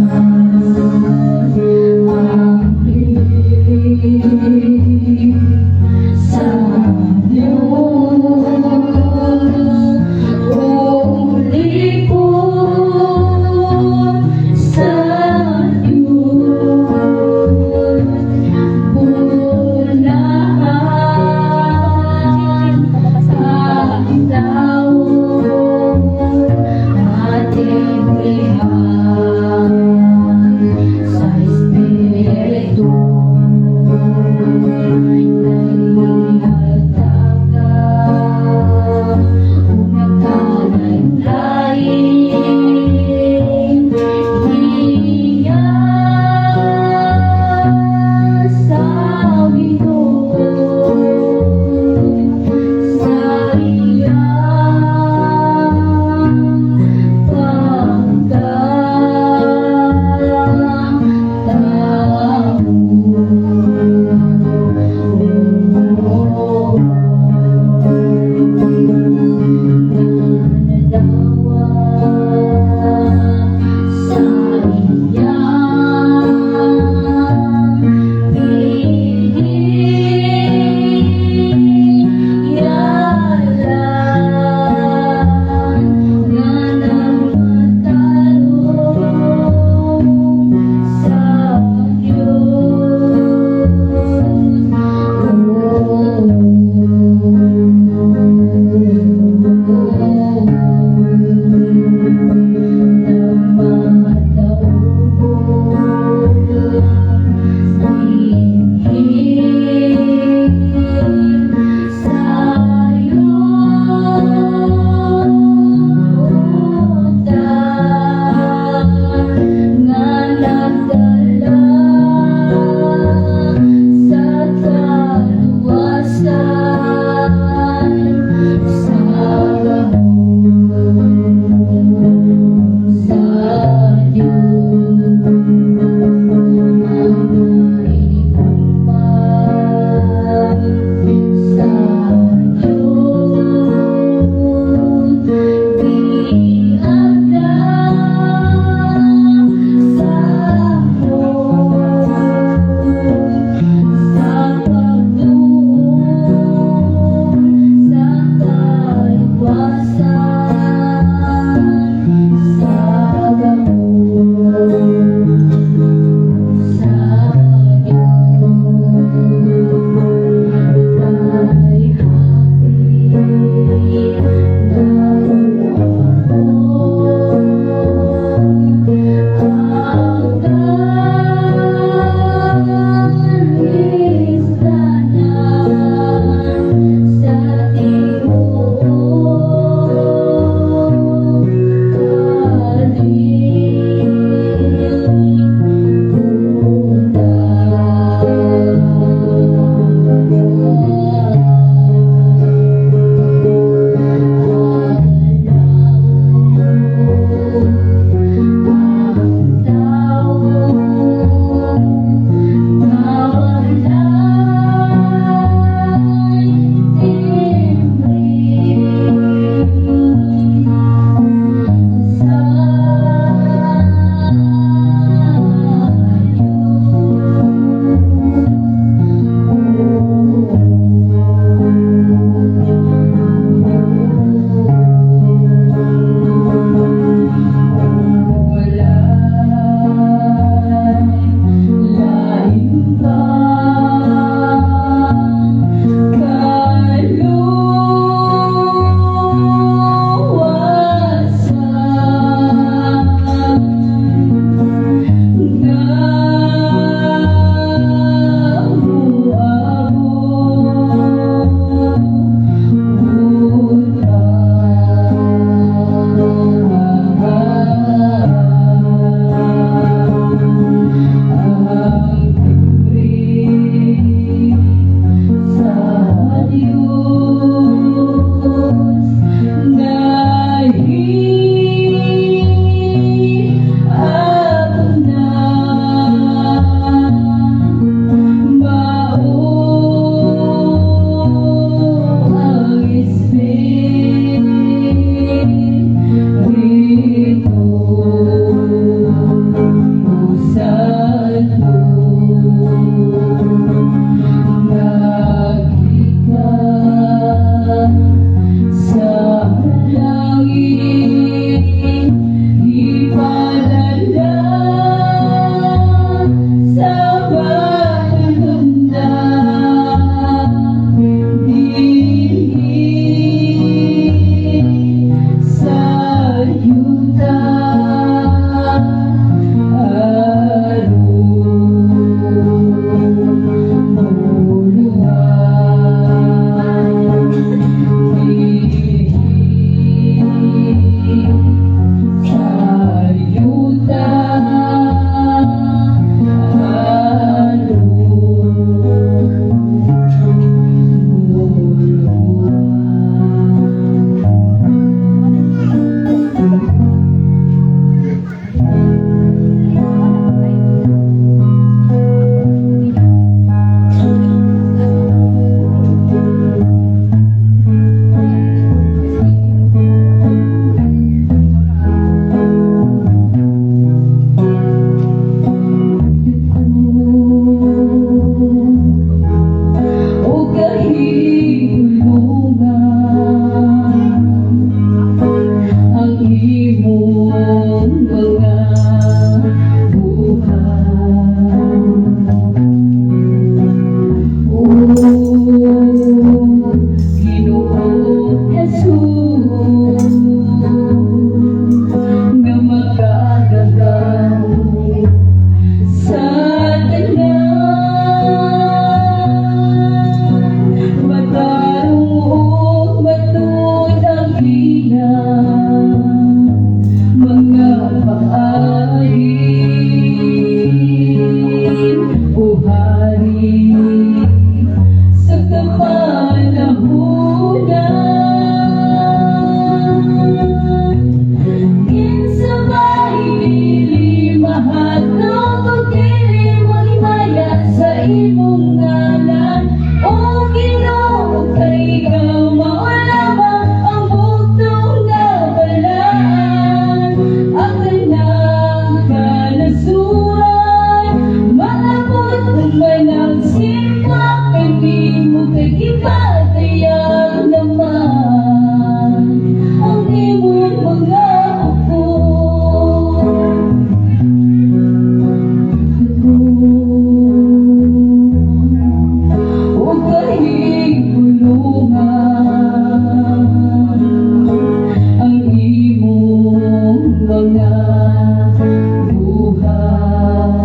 mga buhat.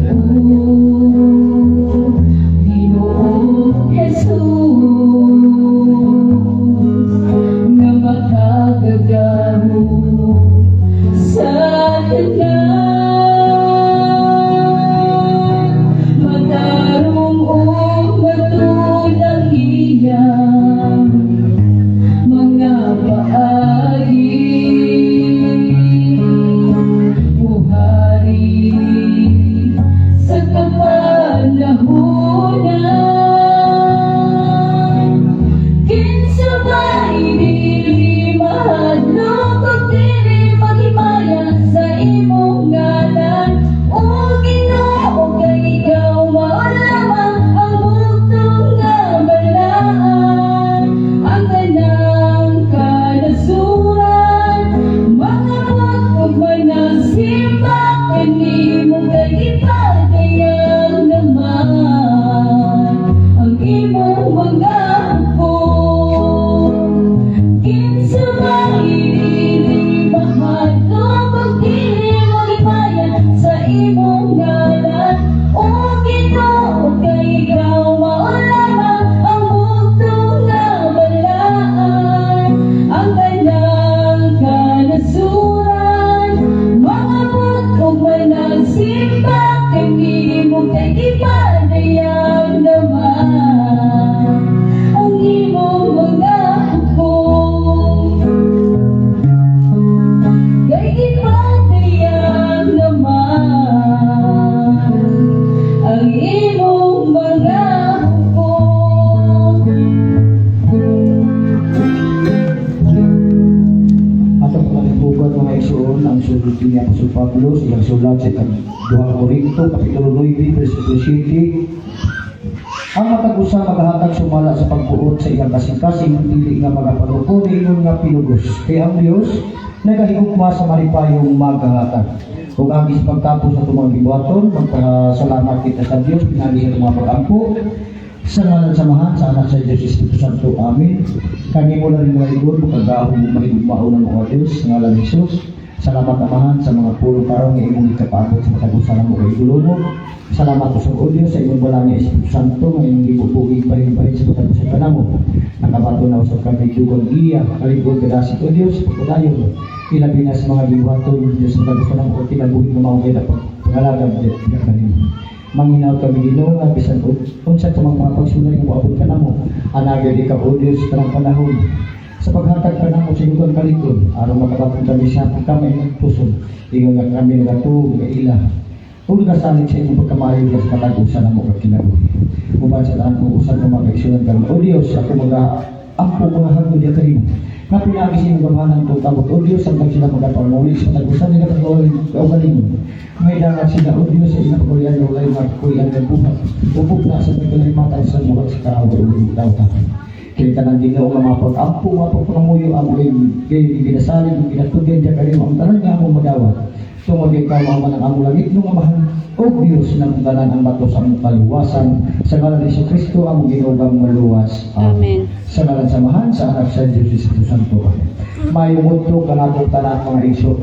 O Ginoong Jesus, nga makagagahom sa tanan, matarong ug matuod ang iyang mga paagi. O Hari sa kapanahunan, kinsa ba'y dili mahadlok ug dili maghimaya sa imong ngalan? O Ginoo, kay ikaw mao lamang ang bugtong nga balaan. Ang tanang kanasuran mangabot ug managsimba kanimo, kay gipadayag naman ang imong mga hukom. Kinsa ba'y dili mahadlok ug dili maghimaya sa imong ngalan? O Ginoo, kay ikaw mao lamang ang bugtong nga balaan. Ang tanang kanasuran mangabot ug managsimba kanimo, kay gipadayag naman ang imong mga hukom. Kay gipadayag naman ang imong mga hukom. Atong pangalipugad, mga igsoon, ang sulod ni Apostol Pablo sa iyang sulat sa ikaduhang Korinto, Kapitulo 9, versikulo 7. Ang matag usa magahatag sumala sa pagbuot sa iyang kasing-kasing, dili nga magapanuko ingon nga pinugos. Kay ang Dios nagahigugma sa malipayong magahatag. Ug agi sa pagtapos sa atong mga gibuhaton, magpasalamat kita sa Dios pinaagi sa atong mga pag-ampo. Sa ngalan sa Amahan, sa Anak, sa Diyos Espiritu Santo. Amen. Kami mo lang mga igor, makagahom mahigugmaon ng mga Diyos, sa ngalan ni Jesus. Salamat, Amahan, sa mga pulong karon nga imong gikapaabot sa matag usa namo kay mo. Salamat po sa o Diyos sa imong balaan nga Espiritu Santo nga imong gibubuhi bahin-bahin sa matag usa kanamo. Nakabato na usab kami dugang iya, kalig-on kadasig o Diyos, pagpadayon. Ilabi na sa mga gibuhaton Diyos sa matag usa namo kinabuhi nga mao kay pangalagad diya kanimo. Manginaw kami, Ginoo, nga bisan unsa ka mga pagsulay nga moabot kanamo, anagad ikaw o Dios tanang panahon sa paghatag kanamo sa dugang kalig-on aron makabaton kami sa kami ng puso ingon nga kami nagatuo nga ila ug nagasalig sa imong pagkamayo sa matag usa namo kag kinabuhi. Uban sa tanan kong usan mga kaigsuonan karon o Dios, ako mga ampo mga hagod diya kanimo nga pinaagi sa imong gamhanan kung kabot o Dios samtang sila magapanguli sa matag usa nila kaugalingon. May dangat sila o Dios sa ilang pagkulian nga walay magkulian ng buhat ubog na sa pagkalimatan sa mga sa kaaway o tao. Kaya tanan, Ginoo, nga mga pag-ampo, mga pagpangamuyo amo kay ginasalig ug ginatugyan diya kanimo ang tanan nga among madawat. Tungod kay ikaw man ang among langit nga Amahan o Diyos ng tanan, ang bato sa among kaluwasan. Sa ngalan ni Kristo among Ginoo nga maluwas. Amen. Sa ngalan sa Amahan, sa Anak, sa Diyos Espiritu Santo. Amen. Mayong udto kanatong tanan, mga igsoon.